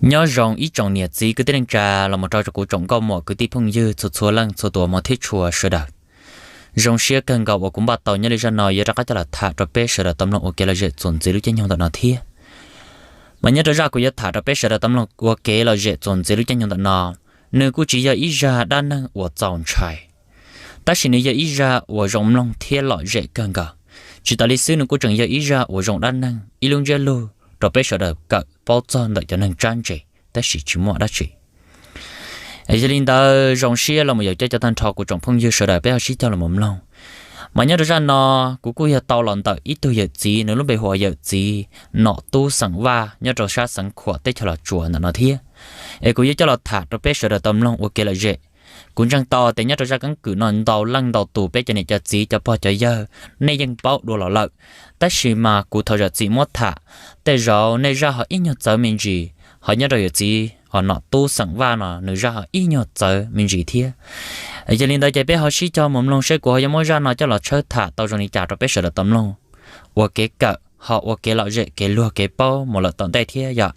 Nyob zoo ib tsoom niam txiv kwv tij neej tsa los mus rau kuv tsoom nkauj muam kwv tij phooj ywg txhua txhua leej txhua tus hmov thiab tshua sawv daws. Zoo siab kawg nkaus uas kuv npaj tau nyob li zaj no yuav rov qab coj los tham rau peb sawv daws tau mloog ua kev lom zem txuas ntxiv lub caij nyoog ntawm no thiab. Mas nyob rau zaj kuv yuav tham rau peb sawv daws tau mloog ua kev lom zem txuas ntxiv lub caij nyoog ntawm no, nws kuj tsis yog ib zaj dab neeg uas txaus ntshai, tab sis nws yog ib zaj uas zoo mloog thiab lom zem kawg nkaus. Tsis tas li xwb, nws kuj tseem yog ib zaj uas zoo dab neeg, ib lub ntsiab lus rau peb sawv daws kawm paub txog ntawm cov neeg tsab ntse, tab sis tsis muaj dab tsi. Yog li ntawd, zoo siab los mus yaum coj cov tag nrho kuv tsoom phooj ywg sawv daws peb ho sib cog los mus mloog. Mas nyob rau zaj no, kuv kuj yog tau los ntawm ib tug yawm txiv, nws lub npe hu ua yawm txiv Nom Tub xeem Vaj nyob rau sab xeev Khuam teb chaws Los Tsuas ntawm no thiab. Es kuv yuav coj los tham rau peb sawv daws tau mloog ua kev lom zem. Kuv ntseeg tau tias nyob rau zaj keeb kwm no ntau leej ntau tus peb cov niam cov txiv cov pog cov yawg nej yeej paub dua los lawm, tab sis mas kuv thov zam txim muab tham, tej zaum nej zaj ho ib nyuag txawv me ntsis, ho nyob rau yawm txiv Nom Tub xeem Vaj no nws zaj ho ib nyuag txawv me ntsis thiab. Yog li ntawd ces peb ho sib cog mus mloog seb kuv ho yuav muab zaj no coj los tshawb tham tau zoo li cas rau peb sawv daws tau mloog ua kev kawm ho ua kev lom zem kev luag kev paub mus lawm tom ntej thiab yom.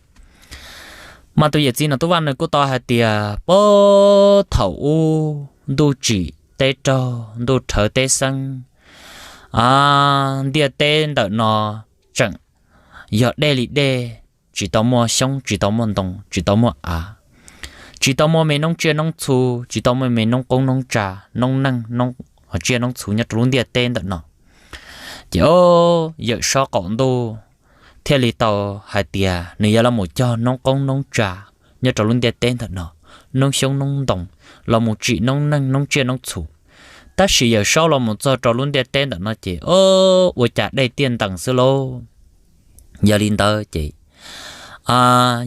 Mas tus yawm txiv Nom Tub Vaj nws kuj tau hais tias puag thaum ub ntuj tsim teb raug ntuj rhawv teb xeeb, ntiaj teb ntawm no tseem yog dej li dej, tsis tau muaj xyoob tsis tau muaj ntoo tsis tau muaj av, tsis tau muaj me noob tsiaj noob txhu, tsis tau muaj me noob qoob noob tsa, noob neej, tsiaj noob txhu nyob rau lub ntiaj teb ntawm no. Ces Yawm Saub qaum ntuj thiaj li tau hais tias nws yuav los mus cog noob qoob noob tsa nyob rau lub ntiaj teb ntawm no, noob xyoob noob ntoo, los mus tsim noob neej noob tsiaj noob txhu. Tab sis Yawm Saub los mus txog rau lub ntiaj teb ntawm no ces ua cas dej tiaj ntees xwb lauj. Yog li ntawd ces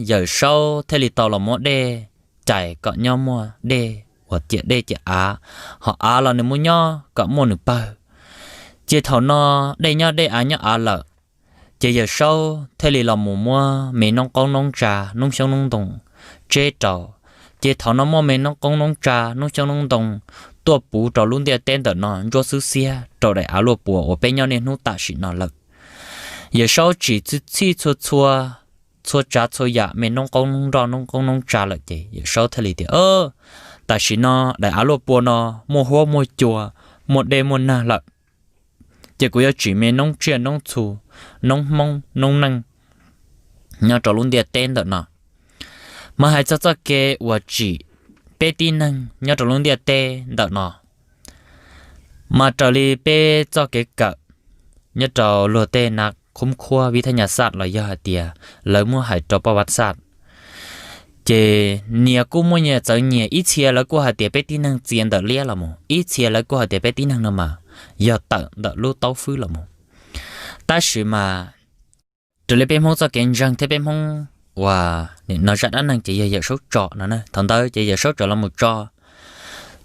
Yawm Saub thiaj li tau los muab dej cais kom nyob muaj dej uas ciam dej ciam av, ho av los nws muab nyob kom muaj nws pawg. Ces thaum no dej nyob dej av nyob av lawm, ces Yawm Saub thiaj li los mus muab me noob qoob noob tsa noob xyoob noob ntoo tseb rau. Ces thaum no muaj me noob qoob noob tsa noob xyoob noob ntoo tuaj puv rau lub ntiaj teb ntawm no ntsuab xwb xiab rau daim av luaj puas uas peb nyob niaj hnub tam sim no lawm. Yawm Saub tsim txhij txhij txhua txhua, txhua tsav txhua yam me noob qoob noob nroj noob qoob noob tsa lawm ces Yawm Saub thiaj li tias, Tam sim no daim av luaj puas no muaj huab muaj cua, muaj dej muaj nag lawm, ces kuv yuav tsim me noob tsiaj noob txhu, noob hmoob noob neej nyob rau lub ntiaj teb ntawm no. Mas hais txog txoj kev uas tsim peb tib neeg nyob rau lub ntiaj teb ntawm no, mas raws li peb txoj kev kawm nyob rau luag tej nav khub khuab vib thab nyas xaj los yog hais tias lawv muab hais rau poj vaj xaj, ces nyias kuj muaj nyias txawv nyias. Ib txhia lawv kuj hais tias peb tib neeg txia ntawm liab los mus, ib txhia lawv kuj hais tias peb tib neeg no mas yog tawm ntawm lub taub fwb los mus. Tab sis mas raws li peb Hmoob txoj kev ntseeg thiab peb Hmoob uas nim no zaj dab neeg ces yog Yawm Saub tso no na. Thaum ntawd ces Yawm Saub tso los mus tso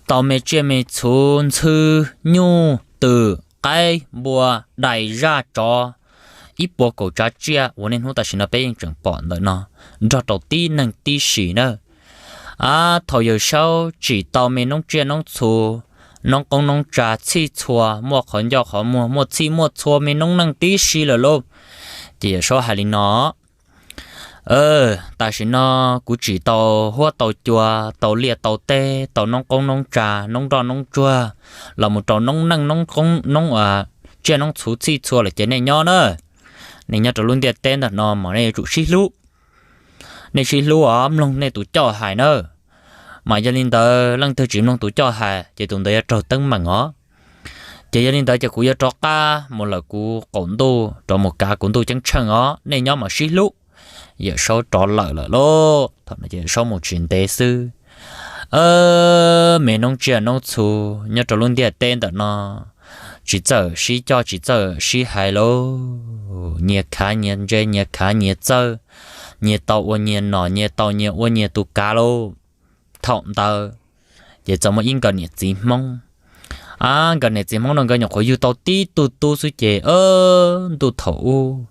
tau me tsiaj me txhu, ntxhw, nyuj, twm, qaib, npua, dais, zaj, tsov, ib puas kaum tsav tsiaj uas niaj hnub tam sim no peb yeej tseem pom ntawm no, nrog rau tib neeg tib si na. Thaum Yawm Saub tsim tau me noob tsiaj noob txhu, noob qoob noob tsa txhij txhua, muaj qhov ncauj qhov muag, muaj txhij muaj txhua, me noob neej tib si lawm lauj, ces Yawm Saub hais li no, Tam sim no kuv tsim tau huab tau cua, tau liaj tau teb, tau noob qoob noob tsa, noob nroj noob tsuag, los mus rau noob neej, noob tsiaj noob txhu txhij txhua lawm ces nej nyob na, nej nyob rau lub ntiaj teb ntawm no mas nej yuav tsum sib hlub. Nej sib hlub os, mloog nej tus coj hais na. Mas yog li ntawd leej twg tsis mloog tus coj hais ces tus ntawd yuav raug teeb meem os. Ces yog li ntawd ces kuv yuav rov qab mus lawm kuv qaum ntuj rov mus kav kuv ntuj ceeb tsheej os, nej nyob mas sib hlub. Yawm Saub rov lawm lawm lauj. Thaum no ces Yawm Saub mus tsis ntev xwb, me noob tsiaj noob txhu nyob rau lub ntiaj teb ntawm no tsis txawj sib coj tsis txawj sib hais lauj, nyias khav nyias ntse, nyias khav nyias txawj, nyias tau ua nyias nom, nyias tau nyias ua nyias tus kav lauj. Thaum ntawd ces txawm muaj ib nkawm niam txiv Hmoob. Nkawm niam txiv Hmoob no nkawd nyuam qhuav yug tau tib tug tub xwb ces ntuj thaum ub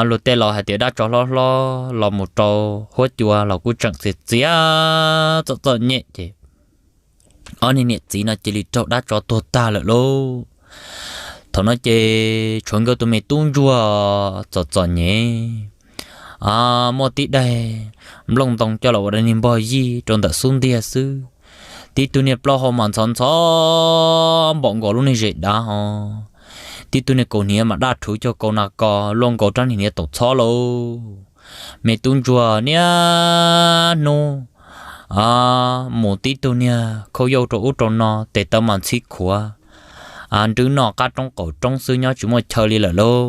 luag tej laus hais tias dab tsov hlob hlob los mus rau huab cua los kuj tseem txias txias txom txom nyem ces ob niag niam txiv no cia li raug dab tsov tuag tag lawm lauj. Thaum no ces tshuav nkawd tus me tub ntsuag txom txom nyem, muaj tib daim nplooj ntoo coj los ua dab niag npog yij rau ntawm xub ntiag xwb. Tib tug niag plaub hau mas ntxhov ntxhov npaum nkaus lub niag zes dav ho. Tib tug niag kaus hniav mas daj rhuv cuag kaus nas kos luaj nkaus rab niag hniav taum txhob lauj. Me tub ntsuag niaj hnub mus tib tug niag khauj yauj rau ub rau no, tes taw mas ntxhib khuav, nrwb noj qab roob qaum roob xwb, nyob tsis muaj chaw li lawm lauj.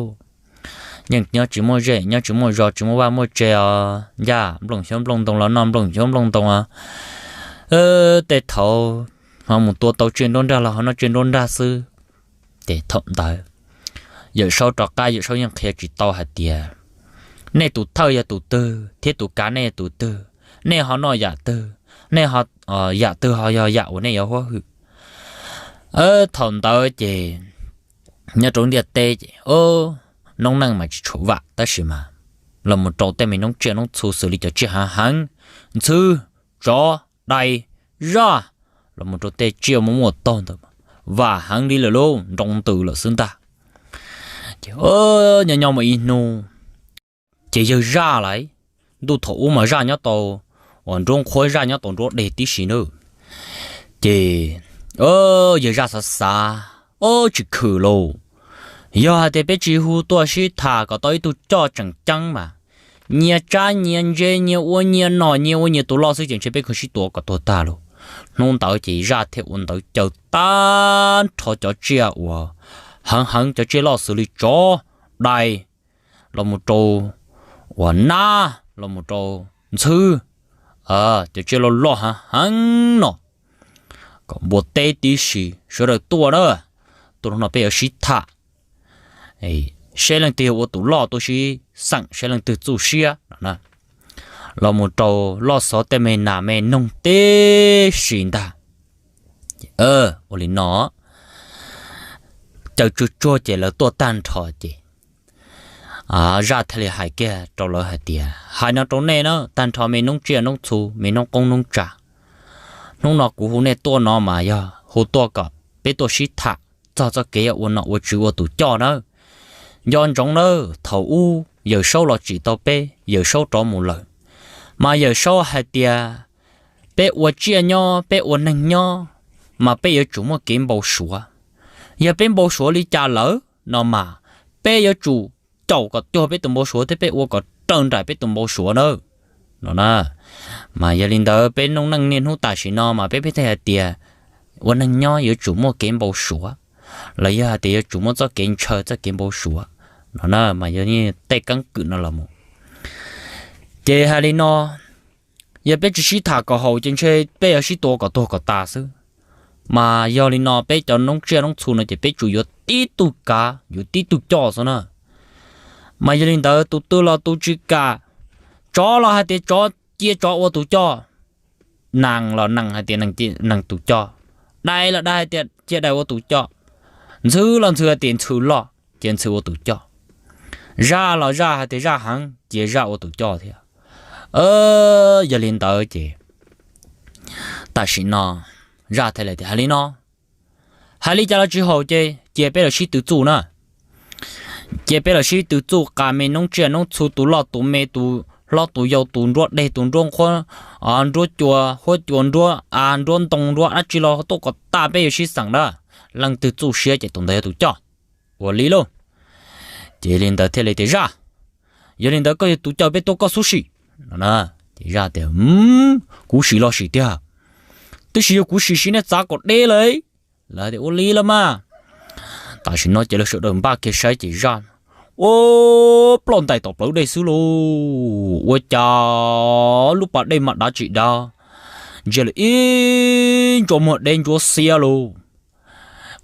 Yeej nyob tsis muaj zej, nyob tsis muaj zos, tsis muaj vaj muaj tse os, ncaj nplooj xyoob nplooj ntoo los noj nplooj xyoob nplooj ntoo os. Tej thaum ho mus tua tau tsiaj nruab nrag los ho noj tsiaj nruab nrag xwb. Ces thaum ntawd Yawm Saub rov qab, Yawm Saub yeej qhia tsis tau hais tias nej tus thawj yog tus twg thiab tus kav nej yog tus twg, nej ho noj yam twg, nej ho yam twg ho yog yam uas nej yuav huab hwm. Thaum ntawd ces nyob rau ntiaj teb ces noob neej mas tsis tshua vam, tab sis mas los mus rau tej me noob tsiaj noob txhu xws li cov tsiaj heev heev, ntxhw, tsov, dais, zaj, los mus rau tej tsiaj muaj muaj tog ntawd vam heev li lawm lauj, nroo ntws lawm xwb ntag. Ces nyob nyob muaj ib hnub ces yawg zaj lawm, ntuj thaum ub mas zaj nyob tau uas nruab nqhuab, zaj nyob tau nruab deg tib si na. Ces yawg zaj xav xav, o, tsis khwm lauj, yog hais tias peb tsis hu tuaj sib tham kom tau ib tug coj tseem ceeb mas nyias tsab nyias ntse, nyias ua nyias nom, nyias ua nyias tus loj xwb ces ntshe peb khwv sib tua kom tuag tag lauj. Hnub ntawd ces zaj thiaj ua ntawv caw tag nrho cov tsiaj uas heev heev, cov tsiaj loj xws li tsov, dais, los mus rau uas nab, los mus rau ntxhw, cov tsiaj loj loj heev heev no kom npua teb tib si sawv daws tuaj na, tuaj no peb yuav sib tham, seb leej twg yog ua tus loj tuaj sib xeem seb leej twg txuj siab no. Los mus rau loj xov tej me nas me noog tib si ntag. Ua li no caw tsuag tsuag ces lawv tuaj tag nrho ces zaj thiaj li hais kiag rau lawv hais tias, hais no rau nej na, tag nrho me noob tsiaj noob txhu, me noob qoob noob tsav, hnub no kuv hu nej tuaj no mas yog hu tuaj kom peb tuaj sib tham txog txoj kev yog ua nom ua tswv ua tus coj nawb. Nco ntsoov nawb, thaum ub Yawm Saub los tsim tau peb, Yawm Saub rov mus lawm, mas Yawm Saub hais tias peb ua tsiaj nyob, peb ua neeg nyob, mas peb yuav tsum muaj kev npau suav. Yog peb npau suav li cas lawm no mas peb yuav tsum caum kom cuag peb tus npau suav thiab peb ua kom raws nraim peb tus npau suav nawb no na. Mas yog li ntawd peb noob neej niaj hnub tam sim no mas peb pheej hais tias ua neeg nyob yuav tsum muaj kev npau suav, los yog hais tias yuav tsum muaj txoj kev ntshaw txoj kev npau suav no na, mas yog tej keeb kwm no los mus ces hais li no, yog peb tsis sib tham kom haum ces ntshe peb yuav sib tua kom tuag kom tas xwb. Mas yog li no peb cov noob tsiaj noob txhu no ces peb tsum yuav tib tug kav, yuav tib tug coj xwb na. Mas yog li ntawd tus twg los tus tsis kam, tsov los hais tias tsov, cia tsov ua tus coj, nees los nees hais tias nees tus coj, dais los dais hais tias cia dais ua tus coj, ntxhw los ntxhw hais tias ntxhw loj cia ntxhw ua tus coj, zaj los zaj hais tias zaj heev cia zaj ua tus coj thiab. Yog li ntawd ces tam sim no zaj thiaj li tias hais li no, hais li cas los tsis haum ces cia peb los sib tw txuj na. Cia peb los sib tw txuj qas me noob tsiaj noob txhu, tus loj tus me, tus hlob tus yau, tus nruab deg tus nruab nqhuab, nruab cua huab cua, nruab av nruab ntoo, nruab dab tsi los tuaj kom tas, peb yuav sib xeem na. Leej twg txuj siab ces tus ntawd yog tus coj. Ua li lauj. Ces li ntawd thiaj li tias zaj, yog li ntawd koj yog tus coj, peb tuaj koj xub sim. Ces zaj tias kuv sim los sim tiag, tab sis yog kuv sim sim nej txav kom deb lawm. Lawv tias ua li los mas. Tam sim no ces lawv sawv daws npaj kiag saib ces zaj ua ploj ntais tom plawv dej xwb lauj. Ua cas lub pas dej mas dav tsis dav, ntsia lawm ib ntsua muag deb ntsuab xiab lauj.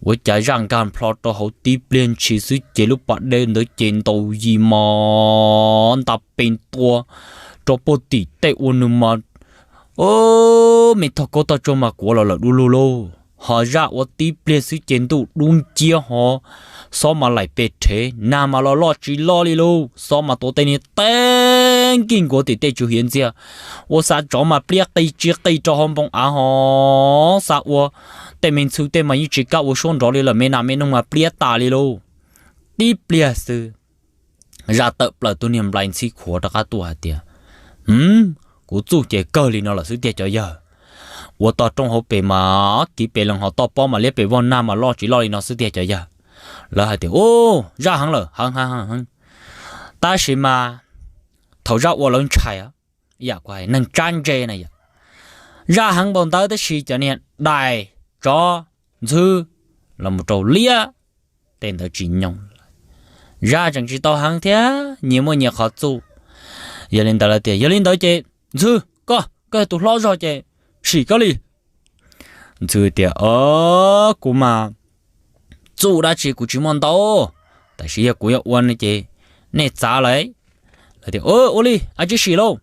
Ua cas zaj nkag nplho rau hauv tib pliag ntshis xwb ces lub pas dej ntawd ces ntaus yis mos nta pe ntua rau puag tim tej ua nws mas me thog kaub tog tsuag mas kuav los lawm du lug lauj. Ho zaj ua tib pliag xwb ces ntuj dub nciab ho xob mas laim pes rhev, nag mas los loj tsis loj li lauj. Xob mas tua tej niag teb nkig nkuav tim tej tswv hiav ntxiag, ua xa tsov mas pliab qis tsis qis rau hauv npoo av ho xa ua tej me ntxhw tej mas yeej tsis kam ua suab nrov li lawm, me nas me noog mas pliab tas li lauj. Tib pliag xwb Zaj tawm plaws tus niag nplai ntxhib khuav rov qab tuaj hais tias, Hm, kuv txuj ces kawg li no lawm xwb tiag cov yawg. Ua tog rooj hauv pes mas kiv pes lees hos toj pob mas liab pes vog nag mas loj tsis loj li no xwb tiag cov yawg. Lawv hais tias, U, zaj heev lawm, heev heev heev heev. Tab sis mas thaum zaj ua lawv ntshai, yam kuv hais neeg tsab ntse na yom, zaj heev npaum ntawd tab sis cov niag dais, tsov, ntxhw los mus rau liab tej ntawd tsis nyoo. Zaj tseem tsis tau heev thiab nyias muaj nyias qhov txuj. Yog li ntawd lawv tias, Yog li ntawd ces ntxhw, koj, koj yog tus hlob zog ces sim koj li. Ntxhw tias, Kuv mas txuj dab tsi kuv tsis muaj ntau, tab sis yog kuv yuav ua no ces nej txav lawm. Lawv tias, Ua li, a tsis sim lauj.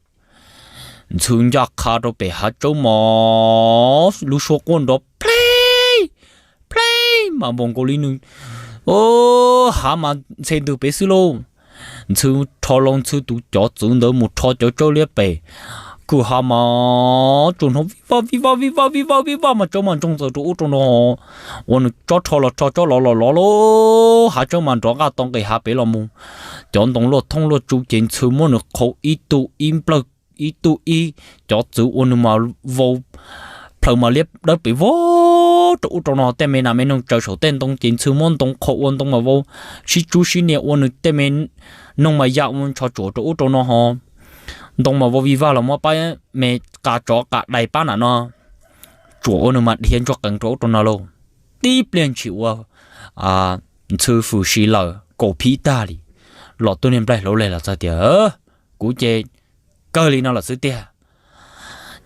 Ntxhw ncaj qha rau pem hav tsawb mos, lub suab quaj nrov pleb pleb mas npaum nkaus li nws, hav mas ntxhe ntws pem xwb lauj. Ntxhw rho loo ntxhw tus cov txwv ntawd mus rho cov tsawb liab pem, kwj ha mas tsuas hnov vij vaj vij vaj vij vaj vij vaj vij vaj mas tsawb mas ntsoog txaws rau ub rau no. Ua nws tsob rho los rho, tsob lov los lov lauj, hav tsawb mas nrov nqaj to nqis hav pem los mus. Cov ntoo luaj thoob luaj tsu ces Ntxhw muab nws qhau ib tug ib nplawg, ib tug ib, cov txwv ua nws mas vau, plhaws mas liab dawb pes vog rau ub rau no. Tej me nas me noog tsaws saum tej ntoo ces Ntxhw muab ntoo qhau ua ntoo mas vau, sib tsub sib nias ua nws tej me noog mas ya ua ntsho tsuam rau ub rau no ho. Ntoo mas vau vij vaj los muab pab me qa tsov qa dais pab nram no, tsuam ua nws mas dhia ntsuag qees rau ub rau no lauj. Tib pliag ntshis ua Ntxhw fwm si lawm kaus phib tag li, los tus niag nplaig hlau leg los txog tias, Kuv ces kawg li no lawm xwb tiag.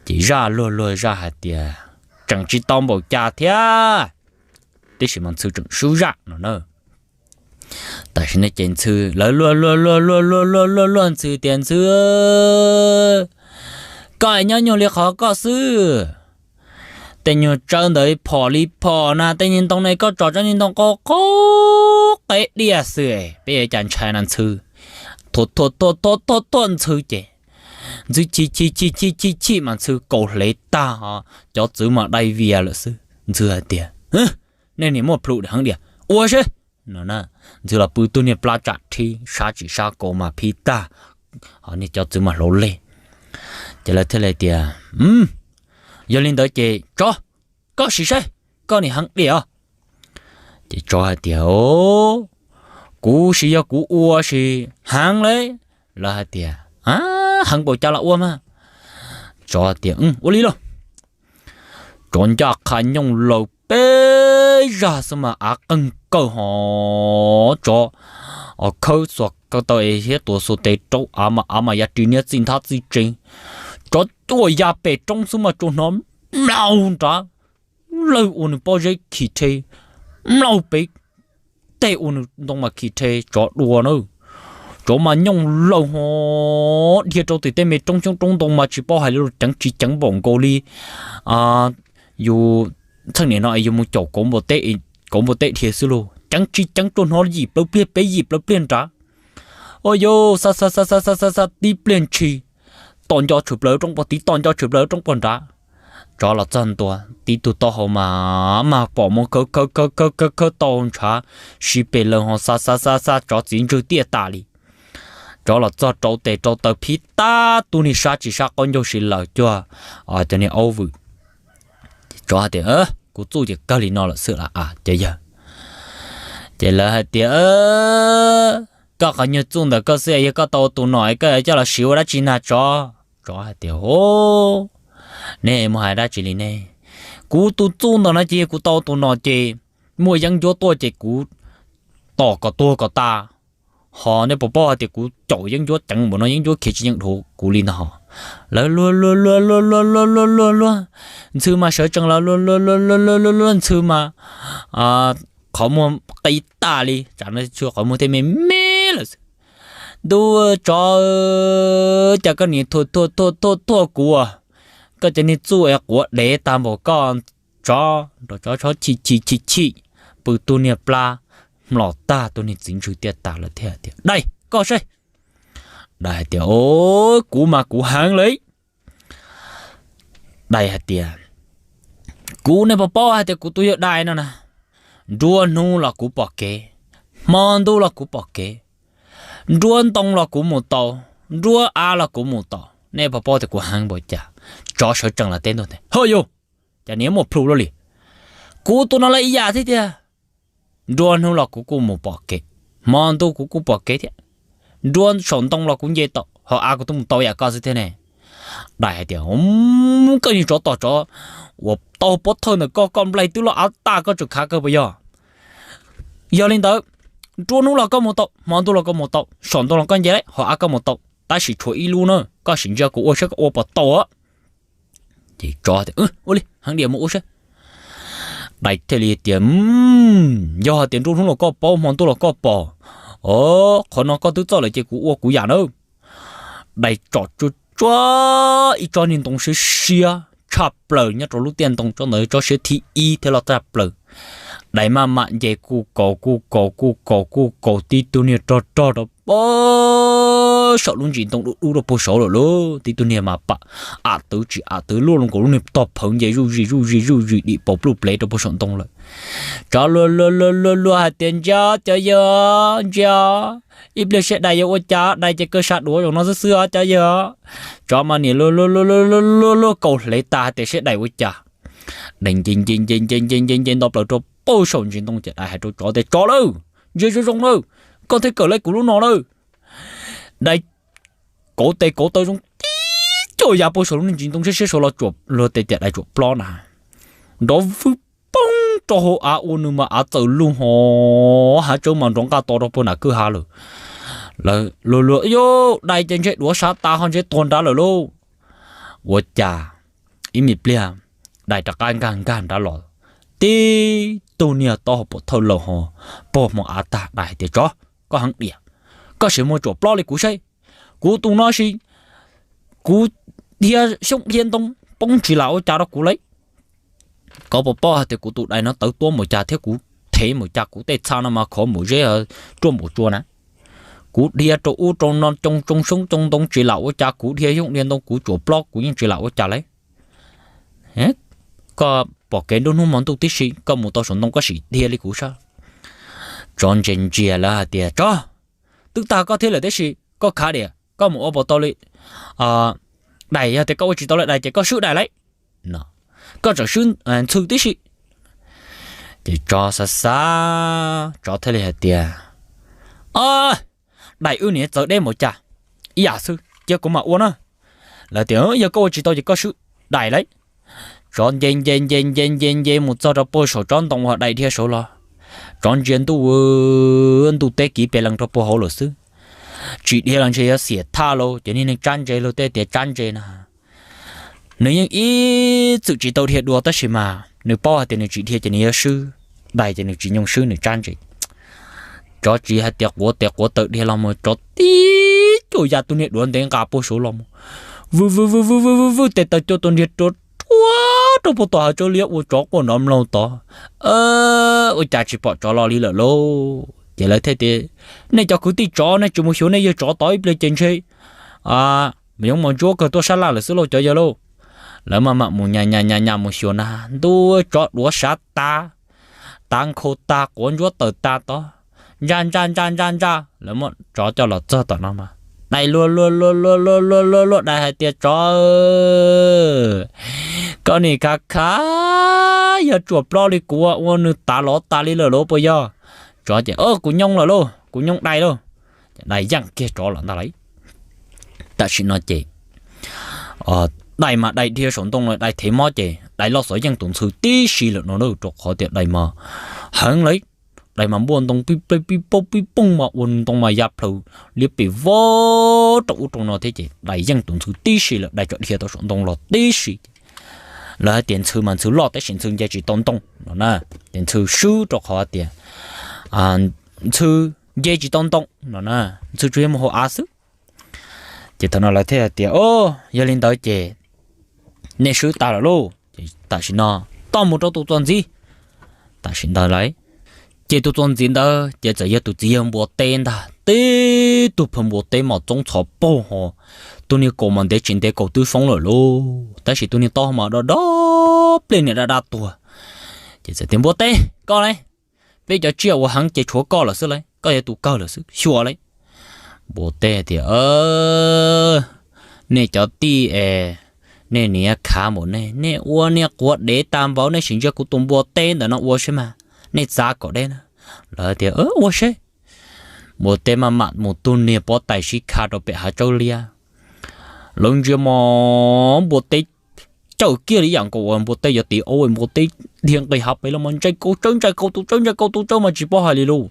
Ces zaj luag luag zaj hais tias, Tseem tsis tau npaum cas thiab, tiam sis mas Ntxhw tseem swb zaj no na. Tam sim no ces Ntxhw lawv luag luag luag luag luag luag luag luag Ntxhw tias, Ntxhw, koj nyob nyuag li qhov koj xwb. Tej nyuag tsawb ntawd phom li phom na, tej niag ntoo ne koj tsom tsob niag ntoo qau qau qeb diaj xwb, peb yuav cas ntshai na Ntxhw. Thuam thuam thuam thuam thuam thuam Ntxhw ces Ntxhw chim chim chim chim chim chim mas Ntxhw kaus hlev tag, cov txwv mas dai vias lawm xwb. Ntxhw hais tias, Nej niam muaj plhu heev diam, ua seb no. Ntxhw los pw tug niag plab tsam rhib sab tsis sab kaus mas phib tag, ho niag cov txwv mas hlau leg. Ces lawv thiaj li tias, Yog li ntawd ces tsov, koj sim saib, koj niam heev diam os. Ces tsov hais tias, Kuv sim yog kuv ua sim heev li. Lawv hais tias, Heev npaum cas los ua mas. Tsov tias, Ua li lauj. Tsov ncaj qha nyooj laws peb zag xwb mas av qeeg kawg ho, tsov khawb xuas ko taw es thiab tuav xuas tes rau av mas av mas ya ris niab txij nthab txij tsev. Tsov cuaj ya pem roob xwb mas tsuas hnov mlaug nrad, lawg ua nws pob zeb khi rhe, mlaug pem tej ua nws ntoo mas khi rhe tsov dua na. Tsov mas nyooj laws ho dhia rau tim tej me roob xyoob roob ntoo mas tsis paub hais li los ceev tsis ceev npaum nkaus li yus txheej niam no es yus mus caum kauv npua teb dhia xwb lauj, ceev tsis ceev tsuas hnov yim plaws pliag peb yim plaws pliag nrad. Ua yus xa xa xa xa xa xa xa tib pliag ntshis, tom nco tshwm plaws roob puag tid, tom nco tshwm plaws roob puag nrad. Tsov los txog ntua tib tug taub hau mas mag pom mus khawb khawb khawb khawb khawb khawb tau ntshav, sib pes lawg ho xa xa xa xa tsov txiv ntswg tiaj tas li. Tsov los txog rau tes rau taw phib tag, tub niag sab tsis sab qaub ncaug si lawm cuag cov niag aub vwm. Tsov hais tias, Kuv txuj ces kawg li no lawm xwb a cov yawg. Ces lawv hais tias, Koj qhov nyuag txuj ntawm koj xwb, yog koj tau tus nom koj coj los siv ua dab tsi na tsov? Tsov hais tias, Neb mus hais dab tsi li ne? Kuv tus txuj ntawm no ces yog kuv tau tus nom ces muaj yeeb ncuab tuaj ces kuv tom kom tuag kom tas. Ho nej puas paub hais tias kuv caum yeeb ncuab ceev npaum no yeeb ncuab khiav tsis yeej dhuav kuv li ntag ho. Lawv luag luag luag luag luag luag luag luag luag, Ntxhw mas sawv tsees los luag luag luag luag luag luag luag Ntxhw mas qhov muag qis tas li, tsam no qhov muag thiaj me me lawm xwb. Ntuj, tsov, cas koj niam thuam thuam thuam thuam thuam kuv, koj cov niag txuj es quav dev tag npaum koj, tsov nrov tsov tsov chim chim chim chim, pw tug niag plab hmlos tag, tug niag txiv ntswg tiaj tas lawm thiaj tias, Dais, koj saib. Dais hais tias, Kuv mas kuv heev li. Dais hais tias, Kuv, nej puas paub hais tias kuv tus yawg dais no na, nruab hnub los kuv pom kev, hmo ntuj los kuv pom kev, Nruab ntoo los kuv mus tau, nruab av los kuv mus tau, nej puas paub tias kuv heev npaum cas? Tsov sawv tsees los teb ntua tias, Ho yog, cas niag muaj plhu luaj li, kuv tus no los ib yam thiab tiag. Nruab hnub los kuv kuj mus pom kev, hmo ntuj kuv kuj pom kev thiab. Nruab saum ntoo los kuv nce tau, hauv av kuv twb mus tau yam koj xwb thiab ne. Dais hais tias, Koj niag tsov tom tsov, uas tau pob thawj ntawm koj, koj nplaig twb loj av tag koj tseem khav kawg puas yog? Yog li ntawd, nruab hnub los koj mus tau, hmo ntuj los koj mus tau, saum ntoo los koj nce lawm, hauv av koj mus tau, tab sis tshuav ib lub na, koj sim ntsia kuv ua saib koj ua puas tau. Ces tsov tias, Ua li, heev diam, mus ua saib. Dais thiaj li tias, Yog hais tias nruab hnub los koj paub, hmo ntuj los koj pom, o, qhov no koj twb txawj lawm ces kuv ua kuv yam na. Dais tsom tsuag tsuag ib tsob niag ntoo siab siab tshaj plaws nyob rau lub tiaj ntoo tsob ntawd, tsob siab thib ib thiab loj tshaj plaws. Dais maj mam nce kuj kaus kuj kaus kuj kaus kuj kaus tib tug niag rog rog rau pem saum lub ntsis ntoo dub dub rau puag saud lawm lauj. Tib tug niag mas pam, am twv tsis am twv luaj loo nkaus lub niag tog phawv nce zuj zis zuj zis zuj zis dim paus pluj plev rau puag saum ntoo lawm. Tsov luag luag luag luag luag hais tias, Ntsia cov yawg, ntsia, ib pliag seb dais yuav ua cas, dais ces kaw sab duav zaum no xwb xwb os cov yawg. Tsov mas niam luag luag luag luag luag luag kaus hlev tas hais tias seb dais ua cas. Dais nce nce nce nce nce nce nce nto plaws rau puag saum ntsis ntoo ces dais hais rau tsov tias, Tsov lauj, ntsia zoo zoo lawm, koj thiaj kawm lawm kuv lub no lawm. Dais kauv tes kauv taw zoo tib co ya puag saum lub niag ntsis ntoo siab siab saud los tsuam luag tes tias dais tsuam plob na, nrov vwj poob rau hauv av ua nws mas av txawm lug ho hav tsawb mas nrov nqaj to rau puag nram kwj ha lawm. Luag luag, Yog dais ces ntshe duav sab tas ho ntshe tuag nrad lawm lauj. Ua cas ib me pliag dais rov qab nkag nkag nrad los, tib tug niag taub hau pom thawj laus ho pog hmo av tag. Dais hais tias, Tsov, koj heev diam, koj sim mus tsuam plob li kuv saib. Kuv tus no sis kuv dhia xyoob dhia ntoo poob tsis lam ua cas rau kuv lauj. Koj puas paub hais tias kuv tus dais no tawv tuab npaum cas thiab kuv thev npaum cas, kuv tej txha no mas khov npaum zeb ruaj npaum tsua na. Kuv dhia rau ub rau no tsoo tsoo xyoob tsoo ntoo tsis lam ua cas, kuv dhia xyoob dhia ntoo kuv tsuam plob kuv yeej tsis lam ua cas lauj. Koj pom kev nruab hnub hmo ntuj tib si, koj mus tau saum ntoo koj sim dhia li kuv saib. Tsov ntsia ntsia lawm hais tias, Tsov, twb tag koj thiab lawm tib si, koj khav diam, koj mus ua puas tau li dais? Yog tias koj ua tsis tau li dais ces koj swb dais lauj, koj tseem swb ntxhw tib si. Ces tsov xav xav, tsov thiaj li hais tias, Dais wb niam txawv deb npaum cas, ib yam xwb, cia kuv mam ua na. Lawv tias, Yog koj ua tsis tau ces koj swb dais lauj. Tsov nce nce nce nce nce nce mus txog rau puag saum tsob ntoo uas dais dhia saud los, tsov ntsia ntuj, ntuj teb kiv pes lees rau puag hauv lawm xwb. Tsis dhia los ntshe yuav xiam thaj lauj, ces niag neeg tsab ntse luag tej tias tsab ntse na, nws yeej ib txwm tsis tau dhia dua tab sis mas nws paub hais tias nws tsis dhia ces nws yuav swb dais ces nws tsis nyoo swb, nws tsab ntse. Tsov tsis hais tias quav tes quav taw dhia los mus, tsov tib co ya tus niag duav ntev nqa puag saud los mus, vwj vwj vwj vwj vwj vwj vwj tes taw cuag tus nriag rua ruag rau puag tom hav tsawb liab ua tsov quaj nrov mloog tod. Ua cas tsis pom tsov los li lawm lauj? Ces lawv thiaj tias, Nej cov kwv tij tsov, nej tsis mus xyuas nej yawg tsov tod ib pliag ces ntshe mus yoov mus ntsuab kawg tuaj sab laj lawm xwb lauj cov yawg lauj. Lawv maj mam mus nyas nyas nyas nyas mus xyuas na, ntuj, tsov duav sav tas, tav nkhaus tas, quav ntsuab tawm tas tod, ntsaj ntsaj ntsaj ntsaj ntsaj. Lawv muab tsov coj los txog tom no mas dais luag luag luag luag luag luag luag dais hais tias, Tsov, koj nim khav khav, yog tsuam plob li kuv ua nws tav lov tas li lawm lauj puas yog? Tsov ces, Kuv nyoo lawm lauj, kuv nyoo dais lauj. Dais yeej kiag tsov lawm ntag lauj. Tam sim no ces dais mas dais dhia saum ntoo lawm, dais thev mob ces dais loj xov yeej tus ntxhw tib si lawm no na, rau qhov tias dais mas heev lawm. Dais mas npuaj ntoo pib pleb pib poob pib poog mas ua ntoo mas ya plhaws liab pes vog rau ub rau no thiab ces dais yeej tus ntxhw tib si lawm, dais tsom dhia tau saum ntoo los tib si. Lawv hais tias ntxhw mas ntxhw loj tab sis ntxhw nce tsis tau ntoo no na, ces ntxhw swb rau qhov tias ntxhw nce tsis tau ntoo no na, ntxhw tsuas yog mus hauv av xwb. Ces thaum no lawv thiaj hais tias, O, yog li ntawd ces nej swb tas lawm lauj, ces tam sim no toj mus rau tus txuas ntxiv. Tam sim ntawd lawm ces tus txuas ntxiv ntawd ces txawm yog tus txiv yawg npua teb ntag, tib tug phaw npua teb mas txoov txhov paug ho, tus niag kaus mas ntev tsis ntev kaus twb foob lawm lauj, tab sis tus niag taub hau mas do do plej niam da da tuag. Ces txawm tias, Npua teb, koj lauj, peb cov tsiaj uas heev ces tshuav koj lawm xwb lauj, koj yog tus kawg lawm xwb, xyuas lauj. Npua teb tias, Nej cov tij es, nej niag khav npaum nej, nej ua niag quav dev tag npaum, nej sim ntsia kuv tus npua teb ntawm no ua seb mas, nej txav kom deb na. Lawv tias, Ua seb. Npua teb maj mam mus tug niag pob tais sib kha rau pem hav tsawb liab. Lawv ntsia mas npua teb cawm kiag li yam nkaus uas npua teb yuav tiv aub, npua teb dhia nqis hav pem los mas ntsais kaus tsawb, ntsais kaus tus tsawb, ntsais kaus tus tsawb mas tsis paub hais li lauj.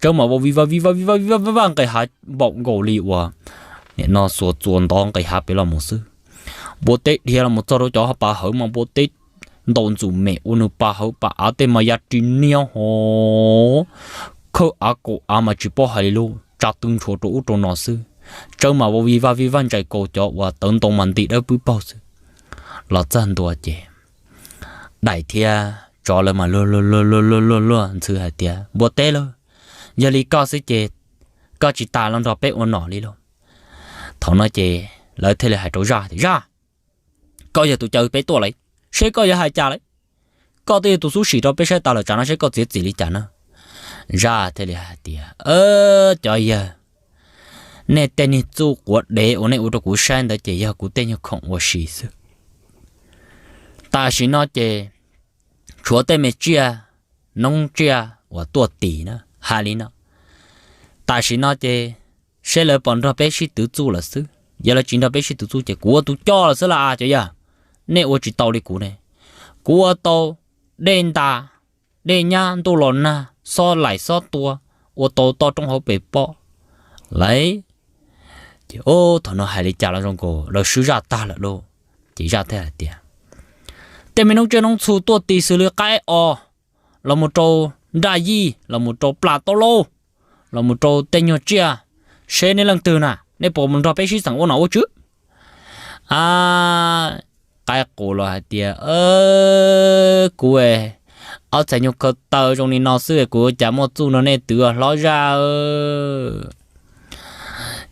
Tsawb mas vau vij vaj vij vaj vij vaj vij vaj vij vaj nqis hav npaum nkaus li uas nim no xuas txuas ntov nqis hav pem los mus xwb. Npua teb dhia los mus txog rau cov pas hawv mas npua teb ntaus ntxum mem ua nws pas hawv pas av tej mas ya ris niab hov, khawb av kaum av mas tsis paub hais li lauj, tsa tw ntshua rau ub rau no xwb. Tsawb mas vau vij vaj vij vaj ntsais kaus cov uas tawv ntoo mas nti dawb pwb paug xwb. Los txog ntua ces daim thiab tsov lawv mas luag luag luag luag luag luag ntxhw hais tias, Npua teb lauj, yog li koj xwb ces koj tsis tas los nrog peb ua nom li lauj. Thaum no ces lawv thiaj li hais rau zaj tias, Zaj, koj yog tus caw peb tuaj lawm, seb koj yuav hais cas lawm. Koj twb yog tus xub sim rau peb saib tas lawm, tsam no seb koj txiav txim li cas na. Zaj thiaj li hais tias, Cov yawg, nej tej niag txuj quav dev uas nej ua rau kuv saib ntawd ces yog kuv tej nyuag khoom ua si xwb. Tam sim no ces tshuav tej me tsiaj, noob tsiaj uas tuaj tis na, hais li no, tam sim no ces seb lawv puas nrog peb sib twv txuj lawm xwb. Yog lawv tsis nrog peb sib twv txuj ces kuv ua tus coj lawm xwb las a cov yawg. Nej ua tsis tau li kuv ne. Kuv ua tau dej ntas, dej nyab, ntuj los nag, xob laim xob tua, ua tau toj roob hauv pes pob lawm. Ces thaum no hais li cas los zoo nkaus lawv swb zaj tag lawm lauj. Ces zaj thiaj hais tias, Tej me noob tsiaj noob txhu tuaj tis xws li qaib os, los mus rau nraj yij, los mus rau plas taub laub, los mus rau tej nyuag tsiaj, seb nej leej twg na, nej puas mus nrog peb sib xeem ua nom ua tswv? A, qaib qus los hais tias, Kuv, ob txhais nyuag ko taw zoo li no xwb kuv ua cas muaj txuj nrog nej twv hlob zaj.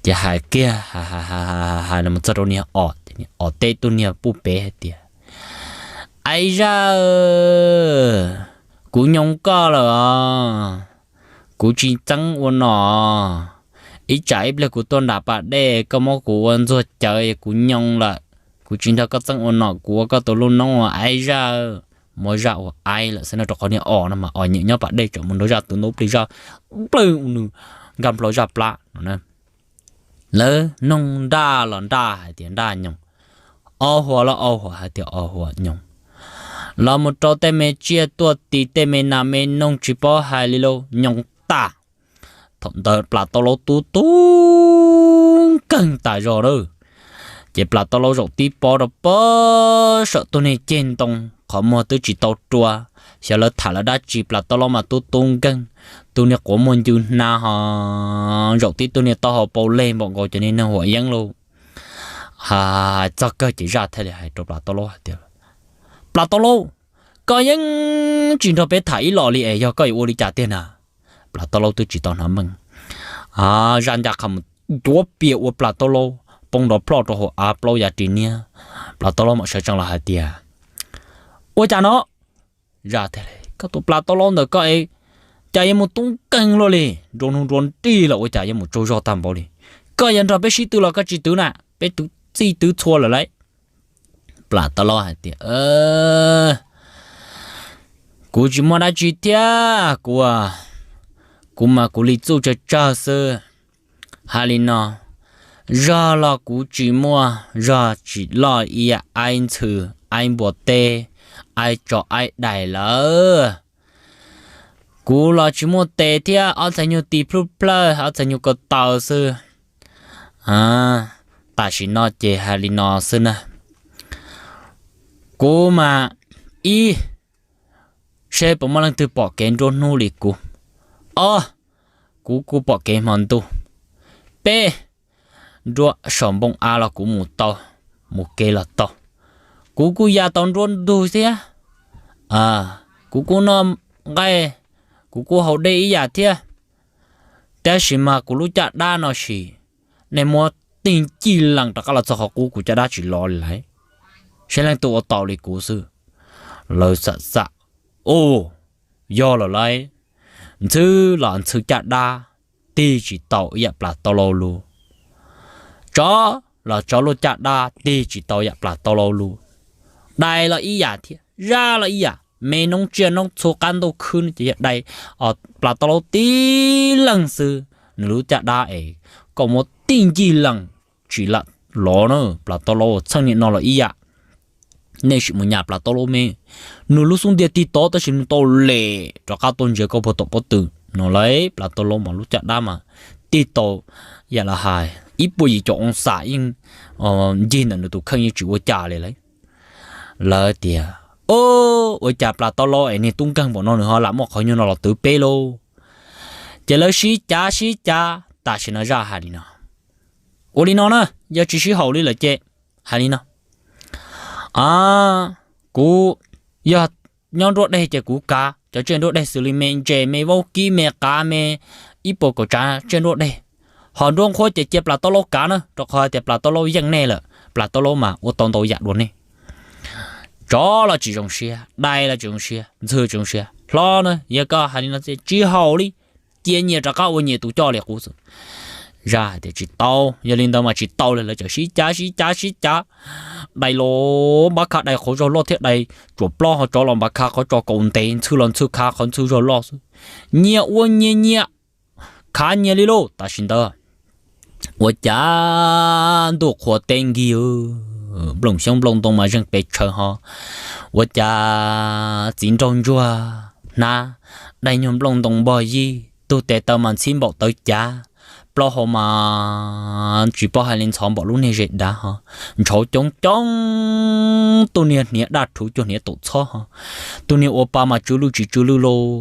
Ces hais kiag hais mus txog rau niag os, os teb tug niag puj pem hais tias, Aib zaj, kuv nyoo koj lawm os. Kuv tsis txeeb ua nom. Ib tsam ib pliag kuv tuaj nram pas dej koj muab kuv ua ntxuag cawv kuv nyoo lawm. Kuv tsis nrog koj txeeb ua nom, kuv ua koj tus lub noob ua aib zaj. Muab zaj ua aib lawm xwb no, rau qhov niag os no mas os nyiam nyob pas dej, tseem mus nrog zaj twv ntaub plig, zaj plawg nws nkag nplho zaj plab no. Lawv noog nraj los nraj hais tias nraj nyoos, ob huas los ob huas hais tias ob huas nyoos. Los mus rau tej me tsiaj tuaj tis tej me nas me noog tsis paub hais li lauj, nyoos tas. Thaum ntawd plas taub laub tub tub nkeeg tas zog lawm. Ces plas taub laub zaum tib pob rau pob saum tus niag ceg ntoo, qhov muag twb tsis tau rua. Xyov lawv tham lawv dab tsi, plas taub laub mas tub tub nkeeg, tus niag quav muag ncw hnav ho zaum tib tug niag taub hau pau leg npaum nkaus cov niag neeg huam yeeb lauj. Hais txog kawg ces zaj thiaj li hais rau plas taub laub hais tias, Plas taub laub, koj yeej tsis nrog peb tham ib los li es yog koj yuav ua li cas tiag na? Plas taub laub twb tsis tau hnov meej, zaj ncaj qha mus cuav pias ua plas taub laub poob nrov ploj rau hauv av plaub yav ris niab. Plas taub laub mam sawv tsees los hais tias, Ua cas no? Zaj tias, Koj tus plas taub laub ntawm koj es cas yuav mus tub nkeeg luaj li, nruas hnub nruas nrig los ua cas yuav mus tsaug zog tag npaum li. Koj yog nrog peb sib twv los koj tsis twv na, peb twv txij twv txhua lawm lauj. Plas taub laub hais tias, Kuv tsis muaj dab tsi thiab, kuv, kuv mas kuv li txuj tsawg tsawg xwb. Hais li no, zog los kuv tsis muaj, zog tsis loj ib yam aib ntxhw, aib npua teb, aib tsov aib dais lawm. Kuv los tsis muaj tes thiab, ob txhais nyuag tis plhuj plawj, ob txhais nyuag ko taw xwb. Tam sim no ces hais li no xwb na, kuv mas, ib, seb puas muaj leej twg pom kev nruab hnub li kuv. Ob, kuv kuj pom kev hmo ntuj. Peb, nruab saum npoo av los kuv mus tau, mus kev los tau. Kuv kuj ya tau nruab ntug thiab. Kuv kuj noj nqaij, kuv kuj haus dej ib yam thiab. Tab sis mas kuv lub caj dab no sis, nej muab tig ncig lees rov qab los txog qhov qub kuv caj dab tsis lov li lauj. Seb leej twg ua tau li kuv xwb. Lawv xam xam, Ub, yog lawm lauj. Ntxhw los ntxhw caj dab, tig tsis tau ib yam plas taub laub lub. Tsov los tsov lub caj dab tig tsis tau yam Plas Tau Laub lub. Dais los ib yam thiab, zaj los ib yam, me noob tsiaj noob txhu qab ntuj khwb no ces yog dais, Plas Tau Laub tib leeg xwb. Nws lub caj dab es koj muab tib ncig lees tsis lam lov na. Plas Tau Laub txheej niam no los ib yam. Nej sim mus nyas Plas Tau Laub me, nws lub xub ntiag tig tod tab sis nws tau lem rov qab tuaj ntsia koj puag tom pob tw no lauj. Plas Tau Laub mas lub caj dab mas tig tau yam li hais ib puas yim caum oo xam yeej ncig ntawm nws tus kheej yeej tsis ua cas li lauj. Lawv tias, O, ua cas Plas Tau Laub es niag tub nkeeg npaum no nws ho lam muaj qhov nyuag no los twv peb lauj? Ces lawv sib cav sib cav tam sim no zaj hais li no, Ua li no na, yog tsis sib haum li lawm ces hais li no, a, kuv yog nyob nruab deg ces kuv kav cov tsiaj nruab deg xws li me ntses me vaub kib me qav me ib puas kaum tsav tsiaj nruab deg, ho nruab nqhuab ces cia Plas Tau Laub kav na, rau qhov hais tias Plas Tau Laub yeej nej lawm, Plas Tau Laub mas ua tau ntau yam dua nej. Tsov los tsis zoo siab, dais los tsis zoo siab, ntxhw tsis zoo siab, Hlob na, yog koj hais li no tsis haum li, cia nyias rov qab ua nyias tus coj li qub xwb. Zaj hais tias tsis tau, yog li ntawd mas tsis tau li. Lawv txawm sib cav sib cav sib cav, dais los npab kha dais qhov zog loj thiab dais tsuam plaub, ho tsov los npab kha qhov tso kaus ntev, ntxhw los ntxhw kha qhov ntxhw zog loj xwb. Nyias ua nyias nyias, khav nyias li lauj. Tam sim ntawd ua cas ntuj qhuav teb nkig, nplooj xyoob nplooj ntoo mas zeeg pes tshaws ho. Ua cas txiv nraug ntsuag hnav daim nyuag nplooj ntoo npog yij, tug tes taw mas ntxhib npaum tawv cav, plaub hau mas tsis paub hais li ntxhov npaum lub niag zes dav ho, ntshauv coob coob, tug niag hniav daj rhuv cuag hniav taum txhob ho, tug niag ua pa mas tsw lwj tsis tsw lwj lauj.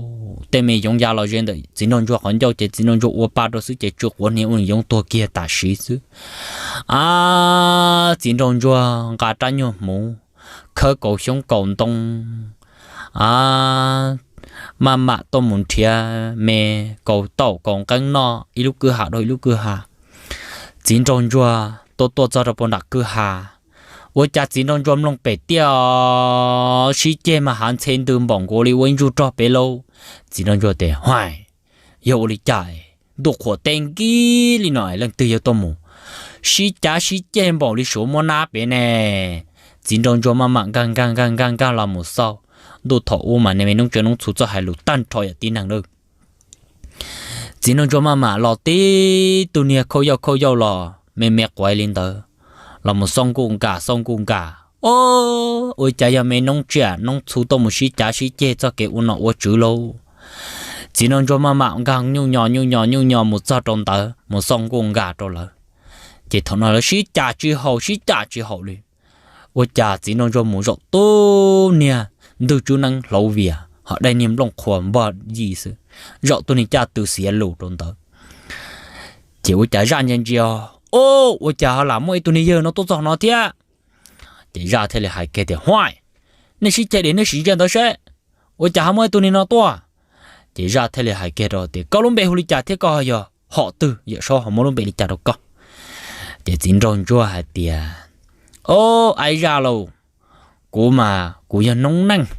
Tej me yoov ya los ze ntawm txiv nraug ntsuag qhov ncauj ces txiv nraug ntsuag ua pa rau xwb ces tsw quav hniav ua yoov tuag kiag tam sim xwb. A, txiv nraug ntsuag nqa rab nyuag hmuv, khawb kaus xyoob kaus ntoo, a, maj mam tuaj mus nrhiav me kaus taum kaus nqeeb noj ib lub kwj ha rau ib lub kwj ha. Txiv nraug ntsuag tuaj tuaj txog rau puag nram kwj ha, ua cas txiv nraug ntsuag mloog pem tiaj sib ceg mas hav ntxhe ntws npaum nkaus li ua ib ntsuj rog pem lauj. Txiv nraug ntsuag tias, Huaj, yog ua li cas ntuj qhuav teb nkig li no leej twg yuav tuaj mus sib cav sib ceg npaum li suav muab nab pem ne? Txiv nraug ntsuag maj mam nkag nkag nkag nkag nkag los mus xauj, ntuj thaum ub mas niag me noob tsiaj noob txhu txawj hais lus tag nrho yam tib neeg lawm. Txiv nraug ntsuag maj mam los tib tug niag khauj yauj khauj yauj los me me quav li ntawd, los mus xauj nkuj nkag xauj nkuj nkag, O, ua cas yog me noob tsiaj noob txhu tuaj mus sib cav sib ceg txoj kev ua nom ua tswv lauj? Txiv nraug ntsuag maj mam nkag nyuj nyos nyuj nyos nyuj nyos mus txog rau ntawd mus xauj nkuj nkag rau lawv. Ces thaum no lawv sib cav tsis haum sib cav tsis haum li. Ua cas txiv nraug ntsuag mus zaum tug niag ntug tswb neeb hlauv vias ho dai niag nplooj qhuav npog yij xwb, zaum tug niag caj tw xiav lus rau ntawd. Ces ua cas zaj ntsia ntsia, O, ua cas ho lam muaj ib tug niag yawg no tuaj txog no thiab? Ces zaj thiaj li hais kiag tias, Huaj, nej sib ceg dim nej sim ntsia ntawd seb, ua cas ho muaj ib tug niag no tuaj? Ces zaj thiaj li hais kiag rau tias, Koj lub npe hu li cas thiab koj yog hom twg, Yawm Saub ho muab lub npe li cas rau koj? Ces txiv nraug ntsuag hais tias, O, aib zaj lauj, kuv mas kuv yog Noob Neej,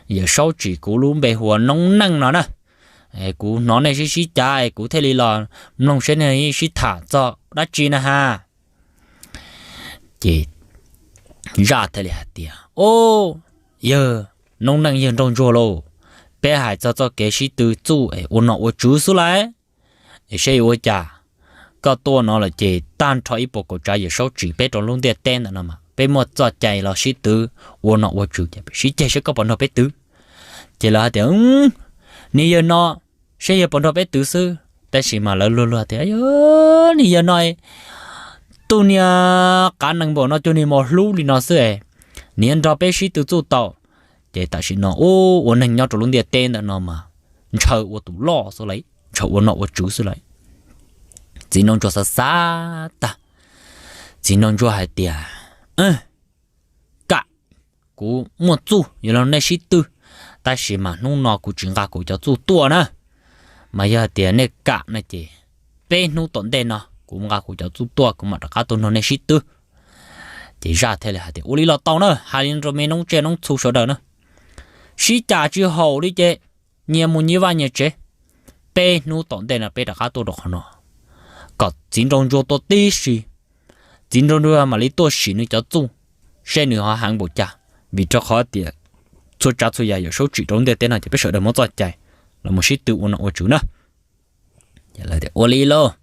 Yawm Saub tsim kuv lub npe hu ua Noob Neej no na. Kuv hnov nej sib sib cav es kuv thiaj li los mloog seb nej sib tham txog dab tsi na ha. Ces zaj thiaj li hais tias, O, yawg Noob Neej yawg nraug ntsuag lauj, peb hais txog txoj kev sib tw txuj es ua nom ua tswv xwb lauj. Es seb yuav ua cas, koj tuaj no lawm ces tag nrho ib puas kaum tsav Yawm Saub tsim peb rau lub ntiaj teb ntawm no mas peb muaj txoj cai los sib tw ua nom ua tswv ces sib ceg seb koj puas nrog peb twv. Ces lawv hais tias, Niag yawg no, seb yawg puas nrog peb twv xwb. Tab sis mas lawv luag luag tias, Niag yawg no, tug niag qav nees npaum no cuag niag mos hlub li no xwb es, niag nrog peb sib tw txuj tau. Ces tam sim no ua neeg nyob rau lub ntiaj teb ntawm no mas ntshaw ua tus loj xwb lauj, ntshaw ua nom ua tswv xwb lauj. Txiv nraug ntsuag xav xav tag, txiv nraug ntsuag hais tias, Kam, kuv muaj txuj yuav los nej sib tw, tab sis mas hnub no kuv tsis nqa kuv cov txuj tuaj na. Mas yog hais tias nej kam no ces peb hnub tom ntej no kuv nqa kuv cov txuj tuaj kuv mam rov qab tuaj nrog nej sib tw. Ces zaj thiaj li hais tias, Ua li los tau na, hais li rau me noob tsiaj noob txhu sawv daws na, sib ceg tsis haum li ces nyias mus nyias vaj nyias tsev, peb hnub tom ntej no peb rov qab tuaj rau qhov no. Kom txiv nraug ntsuag tuaj tib si, Txiv nraug ntsuag mam li tuaj sim nws cov txuj, seb nws ho heev npaum cas, vim rau qhov tias txhua tsav txhua yam Yawm Saub tsim rau ntiaj teb no ces peb sawv daws muab txoj cai los mus sib tw ua nom ua tswv na. Ua li lauj,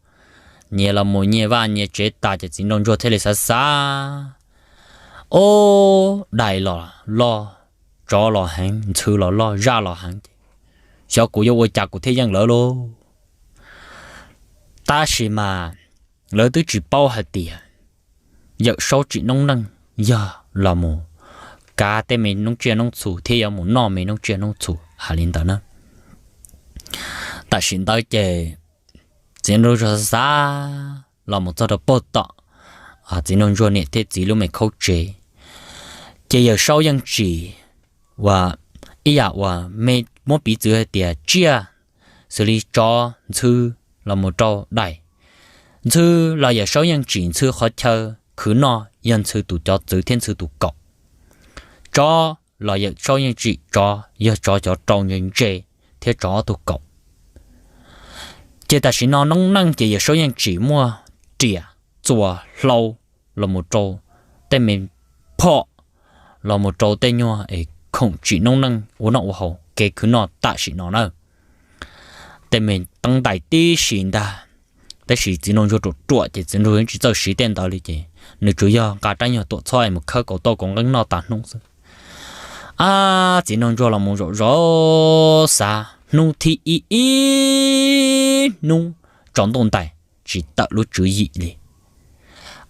nyias los mus nyias vaj nyias tsev tas ces txiv nraug ntsuag thiaj li xav xav, ob, dais los loj, tsov los heev, ntxhw los loj, zaj los heev ces xyov kuv yuav ua cas kuv thiaj yeej lawv lauj. Tab sis mas lawv twb tsis paub hais tias Yawm Saub tsim noob neej yog los mus kav tej me noob tsiaj noob txhu thiab yuav mus noj me noob tsiaj noob txhu hais li ntawd na. Tam sim ntawd ces txiv nraug ntsuag xav xav los mus txog rau pem tom txiv nraug ntsuag niam thiab txiv lub me khaub tsev, ces Yawm Saub yeej tsim uas ib yam uas me muab piv txwv hais tias tsiaj xws li tsov, ntxhw los mus rau dais. Ntxhw los Yawm Saub yeej tsim ntxhw qhov chaw khwv noj yog ntxhw tus cov txwv thiab ntxhw tus kaum. Tsov los Yawm Saub yeej tsim tsov yog tsov cov rau ntse ntse thiab tsov ob tug kaum. Ces tam sim no noob neej ces Yawm Saub yeej tsim muaj riam, txuas, hlau los mus rau tej me phom los mus rau tej nyuag es khoom tsim noob neej ua noj ua haus kev khwv noj tam sim no na. Tej me teeb ntais tib si ntag, tab sis txiv nraug ntsuag ruam ruam ces txiv nraug ntsuag tsis txawj siv tej ntawd li ces nws tsuas yog nqa rab nyuag tuam txhob es mus khawb kaus tauj kaus nqeeb noj tas hnub xwb. Ab, txiv nraug ntsuag los mus zaum zov xav hnub thib ib ib hnub tsaus ntuj ntais tsis tawm lub tswv yim li.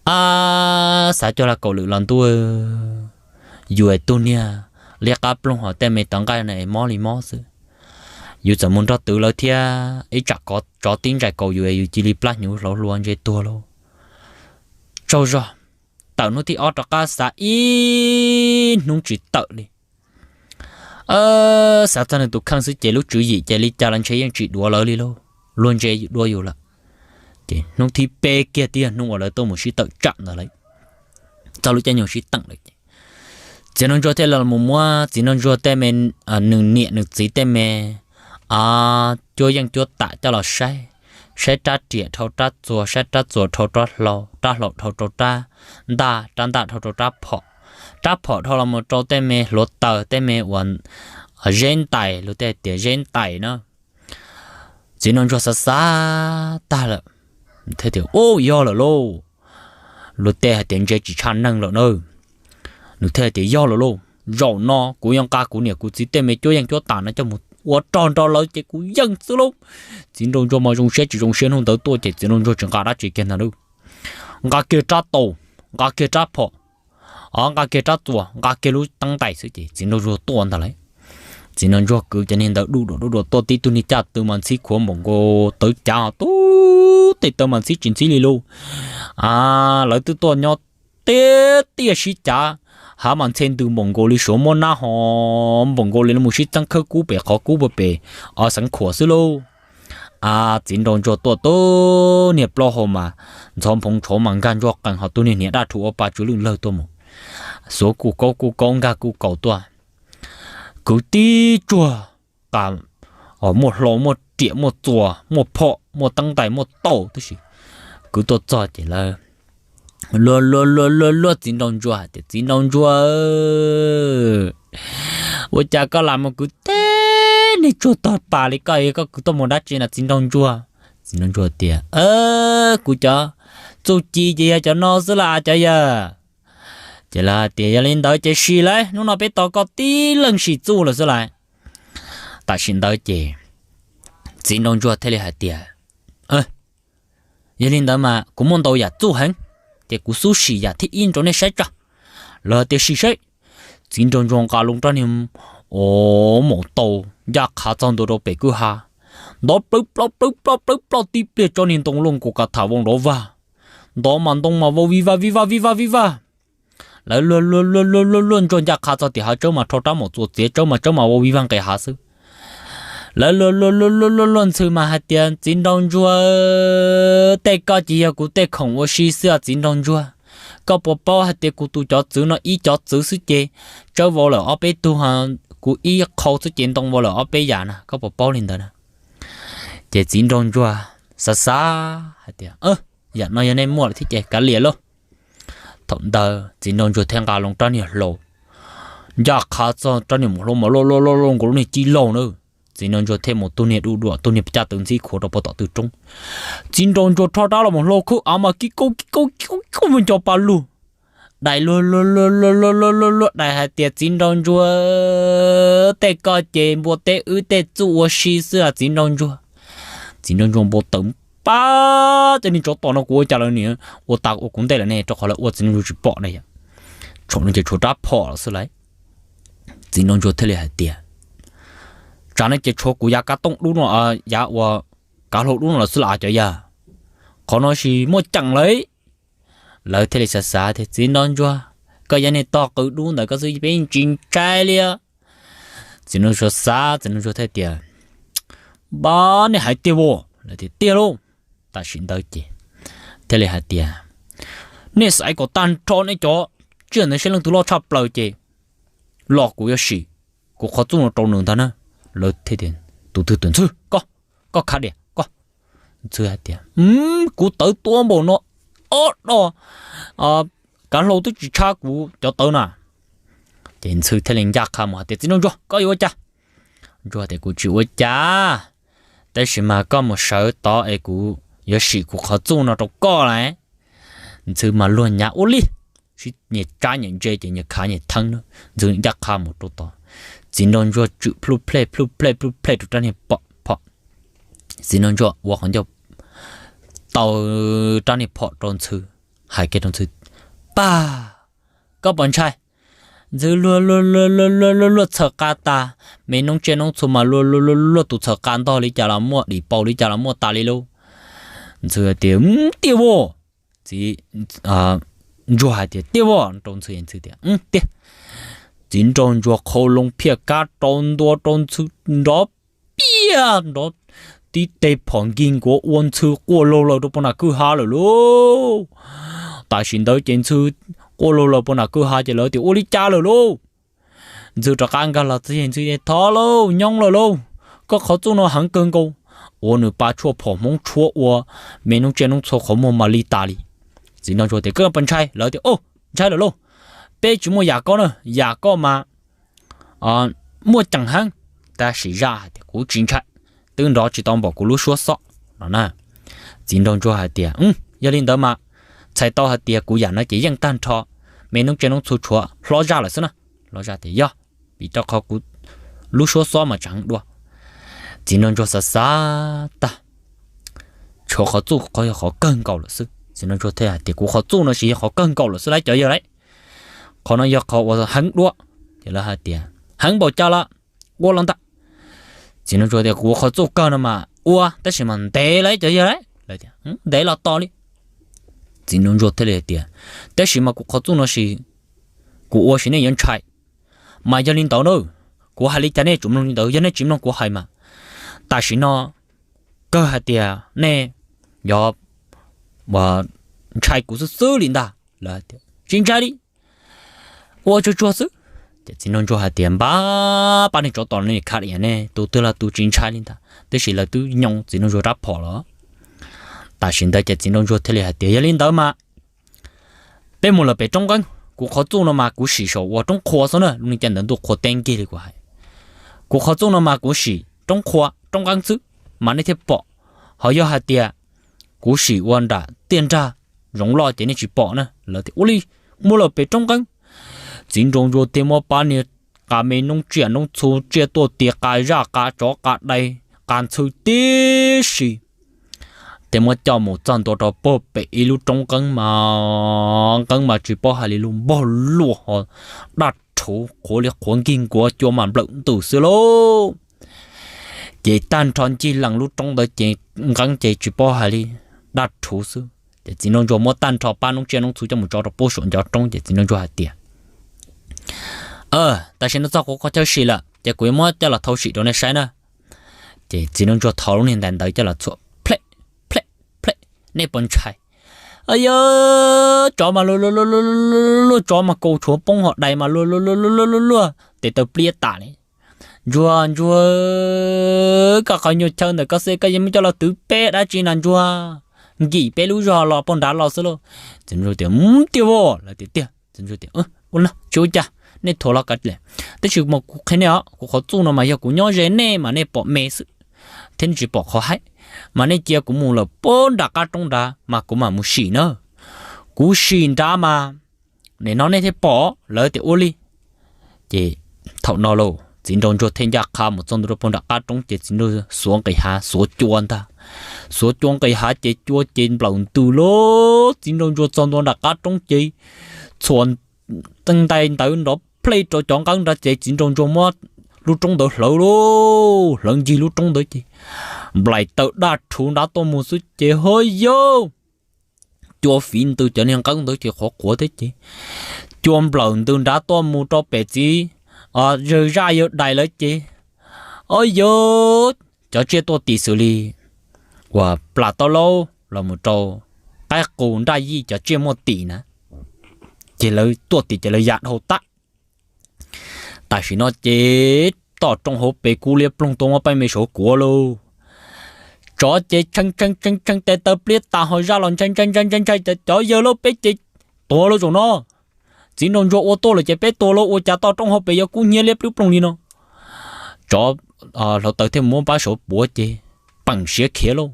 Ab, xav coj los kaum lwm los ntuj, yus es tug niag liab qab ploog hos tej me tov nqaij no es mob li mob xwb. Yus txawm mus nrog twv lawv thiab ib tsam tsov tib ntsais kaus yus es yus cia li plab hnyuv hlauv hlua ntse tuag lauj. Tsaug zog, tawm hnub thib ob rov qab xav ib hnub tsis tawm li. Xav txog nws tus kheej xwb ces lub tswv yim ces li cas los ntshe yeej tsis duav lawv li lauj, luag ntse dua yus lawm. Ces hnub thib peb kiag twb yog hnub uas lawv tuaj mus sib tawm tsam ntawd lawm, txog lub caij nyoog sib teem lawm ces txiv nraug ntsuag thiaj li los mus muab txiv nraug ntsuag tej me, nws niam nws txiv tej me cuab yeej cuab tam coj los saib, saib rab riam dhau rab txuas, saib rab txuas dhau rab hlau, rab hlau dhau rau rab ntaj, rab ntaj dhau rau rab phom, rab phom dhau los mus rau tej me hluav taws tej me uas zeb ntais, luag tej tias zeb ntais na. Txiv nraug ntsuag xav xav tag lawm thiaj tias, Ub, yog lawm lauj! Luag tej hais tias ntse tsis tshaj neeg lawm na. Nws thiaj tias, Yog lawm lauj! Zaum no kuv yuav nqa kuv niam kuv txiv tej me cuab yeej cuab tam no coj mus ua rog nrog lawv ces kuv yeej xwb lauj! Txiv nraug ntsuag mas zoo siab tsis zoo siab hnub ntawd tuaj ces txiv nraug ntsuag tsis nqa dab tsi kiag ntag lauj. Nqa kiag rab taus, nqa kiag rab phom, o, nqa kiag rab txuas, nqa kiag lub teeb ntais xwb ces txiv nraug ntsuag tuaj ntag lauj. Txiv nraug ntsuag kwv cov niag ntawd duj duam duj duam tuaj, tib tug niag caj tw mas ntxhib khuav npaum nkaus tawv cav, tub tej taw mas ntxhib tsis ntxhib li lauj. A, lawv twb tuaj nyob tiaj tiaj sib cav, hav mas ntxhe ntws npaum nkaus li suav muab nab ho, npaum nkaus li lawv mus sib txeeb khawb kub pem qhov kub pem, o, xeev khuam xwb lauj. A, txiv nraug ntsuag tuaj tub niag plaub hau mas ntxhov nphoov tshauv mas nkag ntsuag qees, ho tus niag hniav daj rhuv ua pa tsw lwj lawg tuaj mus, xuav kuj kaub kuj kaub nkag kuj kaus tuaj, kwv tib tsuag qa, muaj hlau muaj riam muaj txuas muaj phom muaj teeb ntais muaj taus tib si. Kwv tuaj txog ces lawv luag luag luag luag luag txiv nraug ntsuag hais tias, Txiv nraug ntsuag, ua cas koj lam mus kwv teb niag tsuag tog pas li koj, koj kwv tuaj mus dab tsi na txiv nraug ntsuag? Txiv nraug ntsuag tias, Kuv cov txuj ci ces yog cov no xwb lauj cov yawg. Ces lawv hais tias, Yog li ntawd ces sim lauj, hnub no peb tos koj tib leeg sim txuj lawm xwb lauj. Tam sim ntawd ces txiv nraug ntsuag thiaj li hais tias, Yog li ntawd mas kuv muaj ntau yam txuj heev, ces kuv xub sim yam thib ib rau nej saib tso. Lawv tias, Sim saib. Txiv nraug ntsuag nqa loo rab niag, o, maum taus ncaj qha txog ntua rau pem kwj ha, ntov plawv ploj plawv ploj plawv ploj tib pliag tsob niag ntoo luaj nkaus ka tham vau nrov vag, ntov mas ntoo mas vau vij vag vij vag vij vag vij vag. Lawv luag luag luag luag luag luag ntsuag ncaj qha txog tim hav, tsawb mas rho rab maum txuas txiav tsawb mas tsawb mas vau vij vag nqes hav xwb. Lawv luag luag luag luag luag luag ntxhw mas hais tias, Txiv nraug ntsuag, tej koj ces yog kuv tej khoom ua si xwb os txiv nraug ntsuag. Koj puas paub hais tias kuv tus cov txwv no ib cov txwv xwb ces tsawb vau lawm ob peb tug, kuv ib qhau xwb ces ntoo vau lawm ob peb yam na, koj puas paub li ntawd na? Ces txiv nraug ntsuag xav xav hais tias, Yam no yog nej muaj lawm thiab ces kav liam lauj. Thaum ntawd txiv nraug ntsuag thiaj nqa loo rab niag hlau, ncaj qha txog rab niag maum hlau mas loj loj loj loj nkaus lub niag cib laug na. Txiv nraug ntsuag thiaj mus tug niag duj duam tug niag caj tw ntxib khuav rau puag tom tw roob. Txiv nraug ntsuag rho rab los maum hlau khawb av mas kib kaub kib kaub kib kaub kib kaub mus nco pa lug. Dais luag luag luag luag luag luag luag dais hais tias, Txiv nraug ntsuag, tej koj ces npua teb wb tej txuj ua si xwb a txiv nraug ntsuag. Txiv nraug ntsuag npau taws, Pab, cov niag tsov tom no kuv ua cas lawv niam ua tas ua kuv ntej lawm ne, rau qhov lawv ua txiv nraug ntsuag tsis pom na yom. Tshuav no ces tshuav rab phom lawm xwb lauj. Txiv nraug ntsuag thiaj li hais tias, Tsam no ces tshuav kuv yav kav tooj dub no, yav uas kav hlau dub no lawm xwb las cov yawg. Qhov no sis muaj ceem lawm. Lawv thiaj li xav xav tias, Txiv nraug ntsuag, koj yog niag tog qws dub ntawd koj xwb peb yeej tsis ntshai li. Txiv nraug ntsuag xav, txiv nraug ntsuag thiaj tias, Pab, nej hais tiag as? Lawv tias, Tiag lauj. Tam sim ntawd ces thiaj li hais tias, Nej xaiv kom tag nrho nej cov tsiaj ntawd seb leej twg loj tshaj plaws ces los kuv yuav sim kuv qhov txuj no rau nws ntag na. Lawv thiaj tias, Tus twg? Tus Ntxhw, koj, koj kha diam koj. Ntxhw hais tias, Kuv tawv tuab npaum no, ob dos kav hlau twb tsis tshab kuv cov tawv na. Ces Ntxhw thiaj li ncaj qha mus hais tias, Txiv nraug ntsuag, koj yuav ua cas? Ntsuag tias, Kuv tsis ua cas, tab sis mas koj mus sawv tod es kuv yuav sim kuv qhov txuj no rau koj lauj. Ntxhw mas luag nyav ua luaj, sib nyias tsab nyias ntse ces nyias khav nyias theeb na. Ntxhw ncaj qha mus rau tod, txiv nraug ntsuag tswm plhuj plej plhuj plej plhuj plej rau rab niag phom. Txiv nraug ntsuag ua qhov ncauj tau rab niag phom rau Ntxhw, hais kiag rau Ntxhw, Pab, koj puas ntshai? Ntxhw luag luag luag luag luag txhaws qa tas, me noob tsiaj noob txhu mas luag luag luag luag tus txhaws qa ntog li cas los muaj, dim paus li cas los muaj tas li lauj. Ntxhw hais tias, Tiag as? Txiv ntsuag hais tias, Tiag as? Rau Ntxhw, Ntxhw tias, Tiag. Txiv nraug ntsuag qhau loo phiaj kab rau ntua rau Ntxhw nrov piaj nrov, tib teg phom nkig nkuav ua Ntxhw quaj laug laws rau puag nram kwj ha lawm lauj. Tam sim ntawd ces Ntxhw quaj laug laws puag nram kwj ha ces lawv tias, Ua li cas lawm lauj? Ntxhw rov qab nkag los txog Ntxhw, Thov lauj, nyob lawm lauj, koj qhov txuj no heev kawg nkaus, ua nws pa tshuaj phom Hmoob tshuab ua me noob tsiaj noob txhu qhov muag mas li tas li. Txiv nraug ntsuag tias, Koj puas ntshai? Lawv tias, Ntshai lawm lauj, peb tsis muaj yam koj na, yam koj mas muaj ceem heev. Tab sis zaj hais tias, Kuv tsis ntshai, twb nrov tsis tau npaum kuv lub suab xob no na. Txiv nraug ntsuag hais tias, Yog li ntawd mas txhais tau hais tias kuv yam no ces yeej tag nrho me noob tsiaj noob txhu tshuav hlob zaj lawm xwb na. Hlob zaj tias, Yog, vim rau qhov kuv lub suab xob mas tseem heev dua. Txiv nraug ntsuag xav xav tag, tshuav qhov txuj qhov yog qhov kawg nkaus lawm xwb. Txiv nraug ntsuag thiaj hais tias, Kuv qhov txuj no sis yog qhov kawg nkaus lawm xwb lauj cov yawg lauj. Qhov no yog qhov uas heev dua. Ces lawv hais tias, Heev npaum cas los ua los ntag. Txiv nraug ntsuag tias, Kuv qhov txuj kawg no mas ua tab sis mas ntev lauj cov yawg lauj. Lawv tias, Ntev los tos li. Txiv nraug ntsuag thiaj li hais tias, Tab sis mas kuv qhov txuj no sis kuv ua sis nej yuav ntshai, mas yog li ntawd na, kuv hais li cas nej tsum mloog li ntawd, yog nej tsis mloog kuv hais mas tam sim no kawg hais tias nej yog ntshai kuv xwb xwb li ntag. Lawv tias, Tsis ntshai li, ua tsuag tsuag xwb. Ces txiv nraug ntsuag hais tias, Npab, pab, nej tsov tom no khav diam ne, tus twg los tus tsis ntshai li ntag, tab sis lawv twb nyoo txiv nraug ntsuag rab phom los. Tam sim ntawd ces txiv nraug ntsuag thiaj li hais tias, Yog li ntawd mas peb mus lawm pem roob nqeeb, kuv qhov txuj no mas kuv sim saum uas roob qhua xwb na, lub neej caij ntawd ntuj qhua teb nkig li kuv hais. Kuv qhov txuj no mas kuv sim roob qhua roob nqeeb xwb mas nej thiaj pom, ho yog hais tias kuv sim ua nram tiaj nrag zoov loj ces nej tsis pom na. Lawv tias, Ua li, mus lawm pem roob nqeeb. Txiv nraug ntsuag thiaj muab pab niag qa me noob tsiaj noob txhu tsiaj tuaj tis, qa zaj qa tsov qa dais qa ntxhw tib si, thiaj muab coj mus txog ntua rau puag pem ib lub roob nqeeb mas, nqeeb mas tsis paub hais li, lub npaug luaj ho daj rhuv qhuav li qhuav nkig nkuav cua mas nplawm ntws xwb lauj. Ces tag nrho ncig lees lub roob ntawd ces nqeeb ces tsis paub hais li, daj rhuv xwb. Ces txiv nraug ntsuag muab tag nrho pab noob tsiaj noob txhu coj mus tso rau puag saum ncov roob ces txiv nraug ntsuag hais tias, Tam sim no txog kuv qhov chaw sim lawm ces kuv yuav muab coj los thau sim rau nej saib na. Ces txiv nraug ntsuag thau lub niag ntais ntawd coj los txhuam plhem plhem plhem, nej puas ntshai? Yog tsov mas luag luag luag luag luag, tsov mas kaus tshuav poob ho dais mas luag luag luag luag luag luag, tes taw pliab tas li. Ntsuag ntsuag, koj qhov nyuag chaw ntawm koj xwb koj yeej muab coj los twv peb dab tsi na ntsuag? nkim peb lub zog los puag nrad los xwb lauj. Txiv nraug tias, Tiag vos? Lawv tias, Tiag. Txiv nraug tias, Ua no tsis ua cas, nej thuam los kav liam, tab sis mas kuv qhia nej os, kuv qhov txuj no mas yog kuv nyob ze nej mas nej pom me xwb thiab nej tsis pom qhov haib, mas nej cia kuv mus lawm puag nram qab roob nrad mas kuv mam mus sim na. Kuv sim nrad mas nim no nej thiaj pom. Lawv tias, Ua li. Ces thaum no lauj, txiv nraug ntsuag thiaj ncaj qha mus txog ntua rau puag nram qab roob ces txiv nraug xuav nqis hav xuav cua ntag. Xuav cua nqis hav ces cua ces nplawm ntws lauj. Txiv nraug ntsuag txog ntua nram qab roob ces txhuam teej ntais ntawd nrov plej rau cov nqeeb nrad ces txiv nraug ntsuag muab lub roob ntawd hlawv lauj, hlawv ncig lub roob ntawd ces nplaim tawm daj rhuv nrad tuaj mus xwb ces ho yog cua fiv ntws cov niag nqeeb ntawd ces qhuav qhuav thiab ces cua nplawm ntws nrad tuaj mus rau pem txiv, zawg zaj yawg dais lawv ces, o yog cov tsiaj tuaj tim xws li uas plas taub laub los mus rau qaib qus nraj yij cov tsiaj muaj tim na, ces lawv tuaj tim ces lawv ya dhau tag. Tam sim no ces toj roob hauv pes kub liab ploog tuaj muab peb me saum kuav lauj. Tsov ces tshee tshee tshee tshee tes taw pliab tas ho zaj los ntshai ntshai ntshai ntshai ntshai tias, Cov yawg lauj, peb ces tuag lauj zaum no. Txiv nraug ntsuag ua tuaj lawm ces peb tuag lauj, ua cas toj roob hauv pes yuav kub hnyiab liab plub ploog li no. Tsov hluav taws thiaj muab pab saud puav ces peem siav khiav lauj.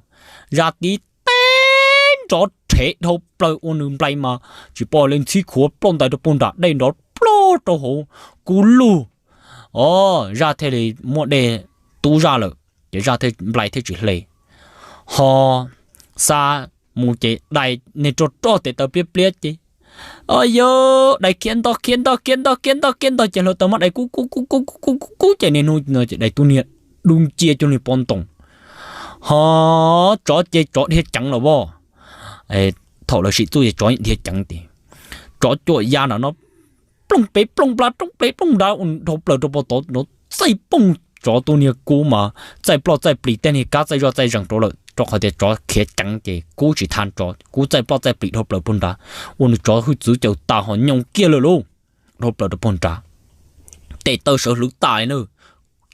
Zaj tib teg nrov rhev dhau plaws ua nws nplai mas tsis pom li, ntxhib khuav plaub ntais rau puag nram dej nrov plog rau hauv kub lug. O, zaj thiaj li muaj dej tub zaj lawm ces zaj thiaj nplai thiaj tsis hle. Ho xa mus ces dais niag rog rog tes taw pliab pliab ces, o yog dais khiav ntog khiav ntog khiav ntog khiav ntog khiav ntog ces hluav taws muab dais kub kub kub kub kub kub kub ces niag hnub no ces dais tub niag dub ncia cuag niag pov ntoos. Ho tsov ces tsov dhia ceev los vos. Thaum lawv sim txuj ces tsov dhia ceev ces tsov cuam ya nram no plooj pes plooj pla roob pes plooj nrad ua dhau plaws rau puag tod nrov txaij pooj, tsov tus niag kub mas txaij ploj txaij plis tej niag kab txaij zoj txaij zees rau lawm rau qhov tias tsov khiav ceev ces kub tsis tha tsov, kub txaij ploj txaij plis dhau plaws puag nrad, ua nws tsov hwj txwv caum tas ho nyoo kiag lawm lauj, dhau plaws rau puag nrad. Tes taw sawv hlwv tas li na,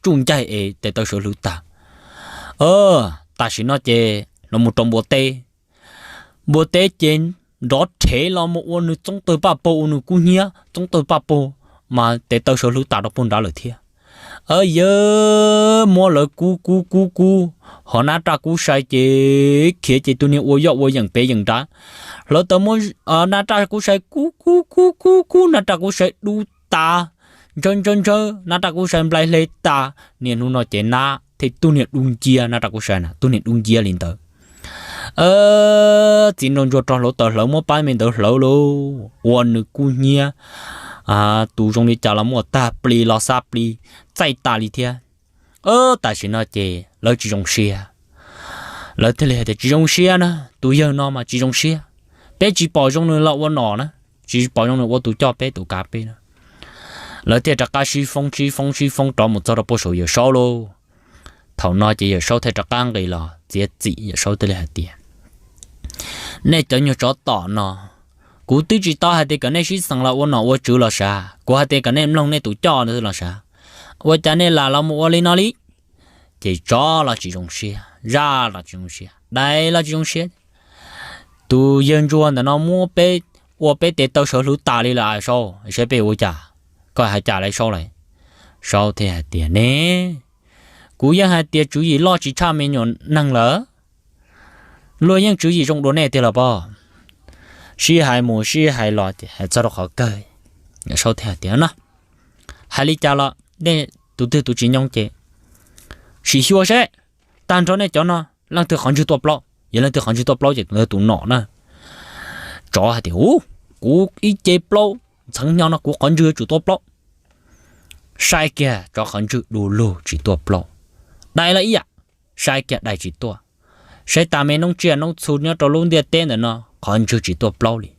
tsuj ncaig es tes taw sawv hlwv tas. Tam sim no ces los mus rau npua teb. Npua teb ces nrov rhev los mus ua nws txoob tawg paj paug ua nws kub hnyiab txoob tawg paj paug, mas tes taw sawv hlwv tas rau puag nrad lawm thiab. Aw, yawg muab lawv kub kub kub kub, ho nab raj kub sai ces khiav ces tus niag ua yoj ua yeem pem yeem nrad. Hluav taws muab nab raj kub sai kub kub kub kub kub, nab raj kub sai dub tas, ntsawb ntsawb ntsawb, nab raj kub sai nplai hle tas. Niaj hnub no ces nab thiaj tug niag dub ncia, nab raj kub sai na tug niag dub ncia li ntawd. Txiv nraug ntsuag rog hluav taws hlawv muab pab me ntawd hlawv lauj, ua nws kub hnyiab, tus zoo li cas los muaj tag plis los xa plis txaij tas li thiab. Tam sim no ces lawv tsis zoo siab, lawv thiaj li hais tias tsis zoo siab na, tus yawg no mas tsis zoo siab, peb tsis pom zoo nws los ua nom na, tsis pom zoo nws ua tus coj peb tus kav peb na. Lawv thiaj rov qab sib foob sib foob sib foob rov mus txog rau puag saum Yawm Saub lauj. Thaum no ces Yawm Saub thiaj rov qab nqis los txiav txim, Yawm Saub thiaj li hais tias, nej cov nyuag tsov tom no, kuv twb tsis tau hais tias kom nej sib xeem los ua nom ua tswv los sav, kuv hais tias kom nej mloog nej tus coj los sav, ua cas nej lam los mus ua li no li? Ces tsov los tsis zoo siab, zaj los tsis zoo siab, dais los tsis zoo siab. Tus yawg ntsuag ntawm no muab peb, ua peb tes taw sawv hlwv tas li lawm, Saub, saib peb ua cas, koj hais cas lawm Saub lawm? Saub thiaj hais tias, ne, kuv yeej hais tias tswv yim loj tsis tshaj me nyuam neeg lawm, luag yeej tswv yim zoo dua nej tiag los pob. Sib hais mus sib hais los ces hais txog rau qhov kawg, Saub thiaj hais tias, no, hais li cas los nej tus twg tus tsis nyoo ces sim xyuas seb, tag nrho nej cov no leej twg qhov ntswg tuaj plaub, yog leej twg qhov ntswg tuaj plaub ces tus ntawd tus nom na. Tsov hais tias, u, kuv ib ce plaub, ntxheev hnyo no kuv qhov ntswg yuav tsum tuaj plaub. Saib kiag tsov qhov ntswg du lug tsis tuaj plaub. Dais los ib yam, saib kiag dais tsis tuaj. Saib tas me noob tsiaj noob txhu nyob rau lub ntiaj teb ntawm no qhov ntswg tsis tuaj plaub li.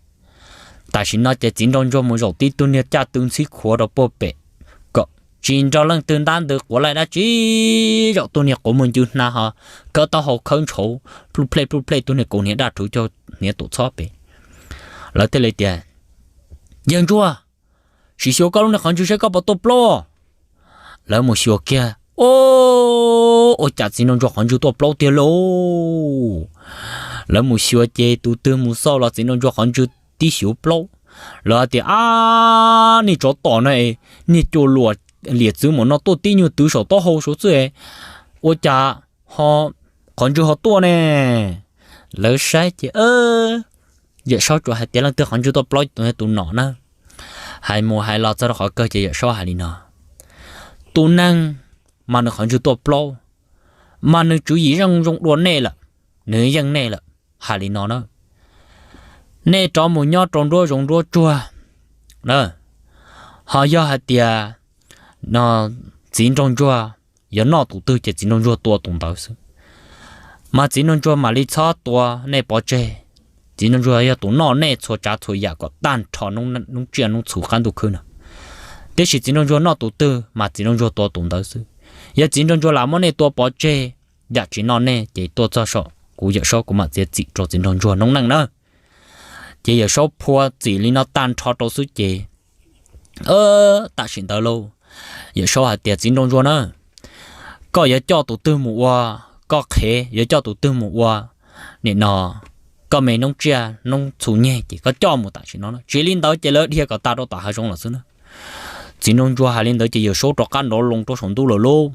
Tam sim no ces txiv nraug ntsuag mus zaum tib tug niag caj tw ntxhib khuav rau puag pem, kom tsis nrog leej twg ntab ntws quav laij dab tsi, zaum tug niag quav muag ncw hnav ho khawb taub hau khawb ntshauv pluj plej pluj plej tug niag kaus hniav daj rhuv coj hniav tus txhob pem. Lawv thiaj li tias, yawg ntsuag, sim xyuas koj lub niag qhov ntswg saib koj puas tuaj plaub. Lawv mus xyuas kiag, o, ua cas txiv nraug ntsuag qhov ntswg tuaj plaub tiag lauj. Lawv mus xyuas ces tus twg mus xauj los txiv nraug ntsuag qhov ntswg tib xyuv plaub. Lawv hais tias, Ab, nej tsov tom no, nej cua luam liam txwv mus no tuaj tib nyuag twv saum taub hau saud xwb, ua cas ho qhov ntswg ho tuaj ne? Lawv saib ces Yawm Saub tsuas hais tias, Leej twg qhov ntswg tuaj plaub, tus nom na. Hais mus hais los txog rau qhov kawg ces Yawm Saub hais li no, Tus neeg mas nws qhov ntswg tuaj plaub, mas nws tswv yim zoo zoo dua nej lawm, nws yeej nej lawm. Hais li no na, nej rov mus nyob rau nruab zoov nruab tsuag na, ho yog hais tias txiv nraug ntsuag yuav noj tus twg ces txiv nraug ntsuag tua tus ntawd xwb, mas txiv nraug ntsuag mam li txhob tua nej pov tseg. Txiv nraug ntsuag yog tus noj nej txhua tsav txhua yam kom tag nrho noob tsiaj noob txhu qab ntuj khwb no. Tiam sis txiv nraug ntsuag noj tus twg mas txiv nraug ntsuag tua tus ntawd xwb. Yog txiv nraug ntsuag lam muab nej tua pov tseg, yam tsis noj nej ces tuaj txog saum kuv Yawm Saub kuv mam txiav txim rau txiv nraug ntsuag noob neej na. Ces Yawm Saub phua txim li no tag nrho rau xwb ces tam sim ntawd lauj, Yawm Saub hais tias, Txiv nraug ntsuag na, koj yuav coj tus twg mus ua koj qhev, yuav coj tus twg mus ua nim no koj me noob tsiaj noob txhu nyeg ces koj coj mus tam sim no. Tsis li ntawd ces lawv dhia kom tas rau tom hav zoov lawm xwb na. Txiv nraug ntsuag hais li ntawd ces Yawm Saub rov qab nrov loo rau saum ntuj lawm lauj.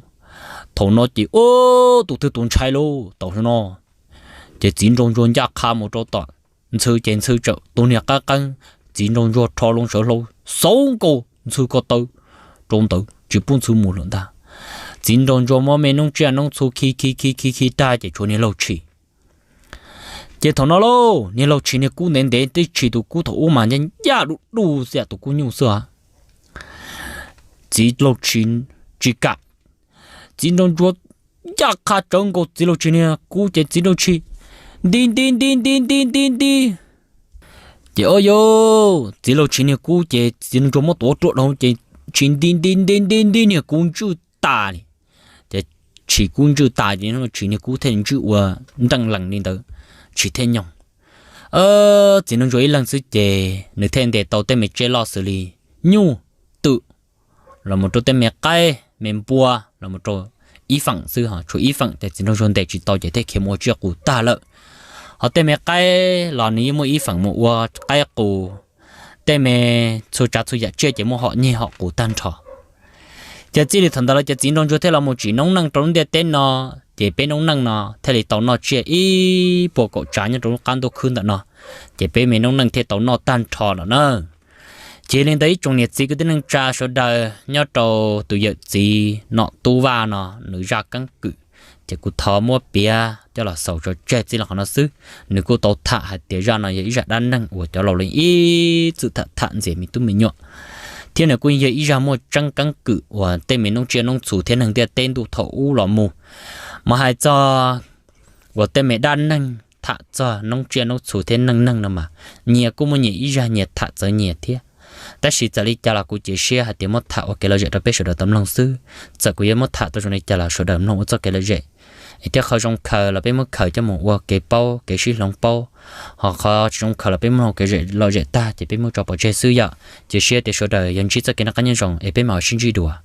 Thaum no ces ub, tus twg tus ntshai lauj, tau no. Ces txiv nraug ntsuag ncaj qha mus rau tom ntxhw ces ntxhw tsawm tus niag qab qeeb, txiv nraug ntsuag rho loo sawv hlau xauv nkaus ntxhw ko taw rau ntawd tsis pub ntxhw mus lawm ntag. Txiv nraug ntsuag muab me noob tsiaj noob txhu khi khi khi khi khi tag ces tshuav niag laug tshis. Ces thaum no lauj, niag laug tshis niag kub ntev ntev tib tshis, tus kub thaum ub mas ncaj ncaj dub dub xwb, tus kub nyuj xwb. Txiv laug tshis tsis kam, txiv nraug ntsuag ncaj qha tsawv nkaus txiv laug tshis niag kub ces txiv nraug tshis nti nti nti nti nti nti nti. Ces o yau, txiv laug tshis niag kub ces txiv nraug ntsuag muab tuav ruam dhau ces tshis nti nti nti nti nti niag kub ntswj tas li. Ces tshis kub ntswj tas ces tshis niag kub thiaj ntswj ua nreej lees li ntawd, tshis thiaj nyoog. Txiv nraug ntsuag ib leeg xwb ces nws thiaj ntes tau tej me tsiaj loj xws li nyuj, twm, los mus rau tej me qaib me npua los mus rau ib feem xwb, ho tshuav ib feem ces txiv nraug ntsuag ntes tsis tau ces thiaj khiav mus ua tsiaj qus tag lawm. Ho tej me qaib los nws yeej muaj ib feem mus ua qaib qus, tej me txhua tsav txhua yam tsiaj ces muaj hom nyeg hom qus tag nrho. Ces txij li thaum ntawd los ces txiv nraug ntsuag thiaj los mus tsim noob neej rau lub ntiaj teb no, ces peb noob neej no thiaj li tau noj tsiaj ib puas kaum tsav nyob rau lub qab ntuj khwb ntawm no, ces peb me noob neej thiaj tau noj tag nrho lawm na. Ces li ntawd ib tsoom niam txiv kwv tij neej tsa sawv daws nyob rau tus yawm txiv Nom Tub Vaj no nws zaj keeb kwm, ces kuv thov muab piav coj los xaus tso tseg txij li qhov no xwb. Nws kuj tau tham hais tias zaj no yog ib zaj dab neeg uas cov laus leej ib txwm tham tham ntxias me tub me nyuam, thiab nws kuj yog ib zaj muaj tseeb keeb kwm uas tej me noob tsiaj noob txhu thiab neeg ntiaj teb ntuj thaum ub los mus. Mas hais txog uas tej me dab neeg tham txog noob tsiaj noob txhu thiab neej neeg no mas nyias kuj muaj nyias ib zaj nyias tham txawv nyias thiab. Tab sis txawm li cas los kuv cia siab hais tias muab tham ua kev lom zem rau peb sawv daws tau mloog xwb. Txawm kuv yuav muab tham tau zoo li cas los sawv daws mloog ua txoj kev lom zem, es thiab qhov zoo khaws los peb muab khaws coj mus ua kev paub kev sib hloov paub, ho qhov tsis zoo khaws los peb muab ua kev lom zem tag ces peb muab tso pov tseg xwb yom. Cia siab tias sawv daws yuav ntsib txoj kev noj qab nyob zoo es peb mam sib ntsib dua.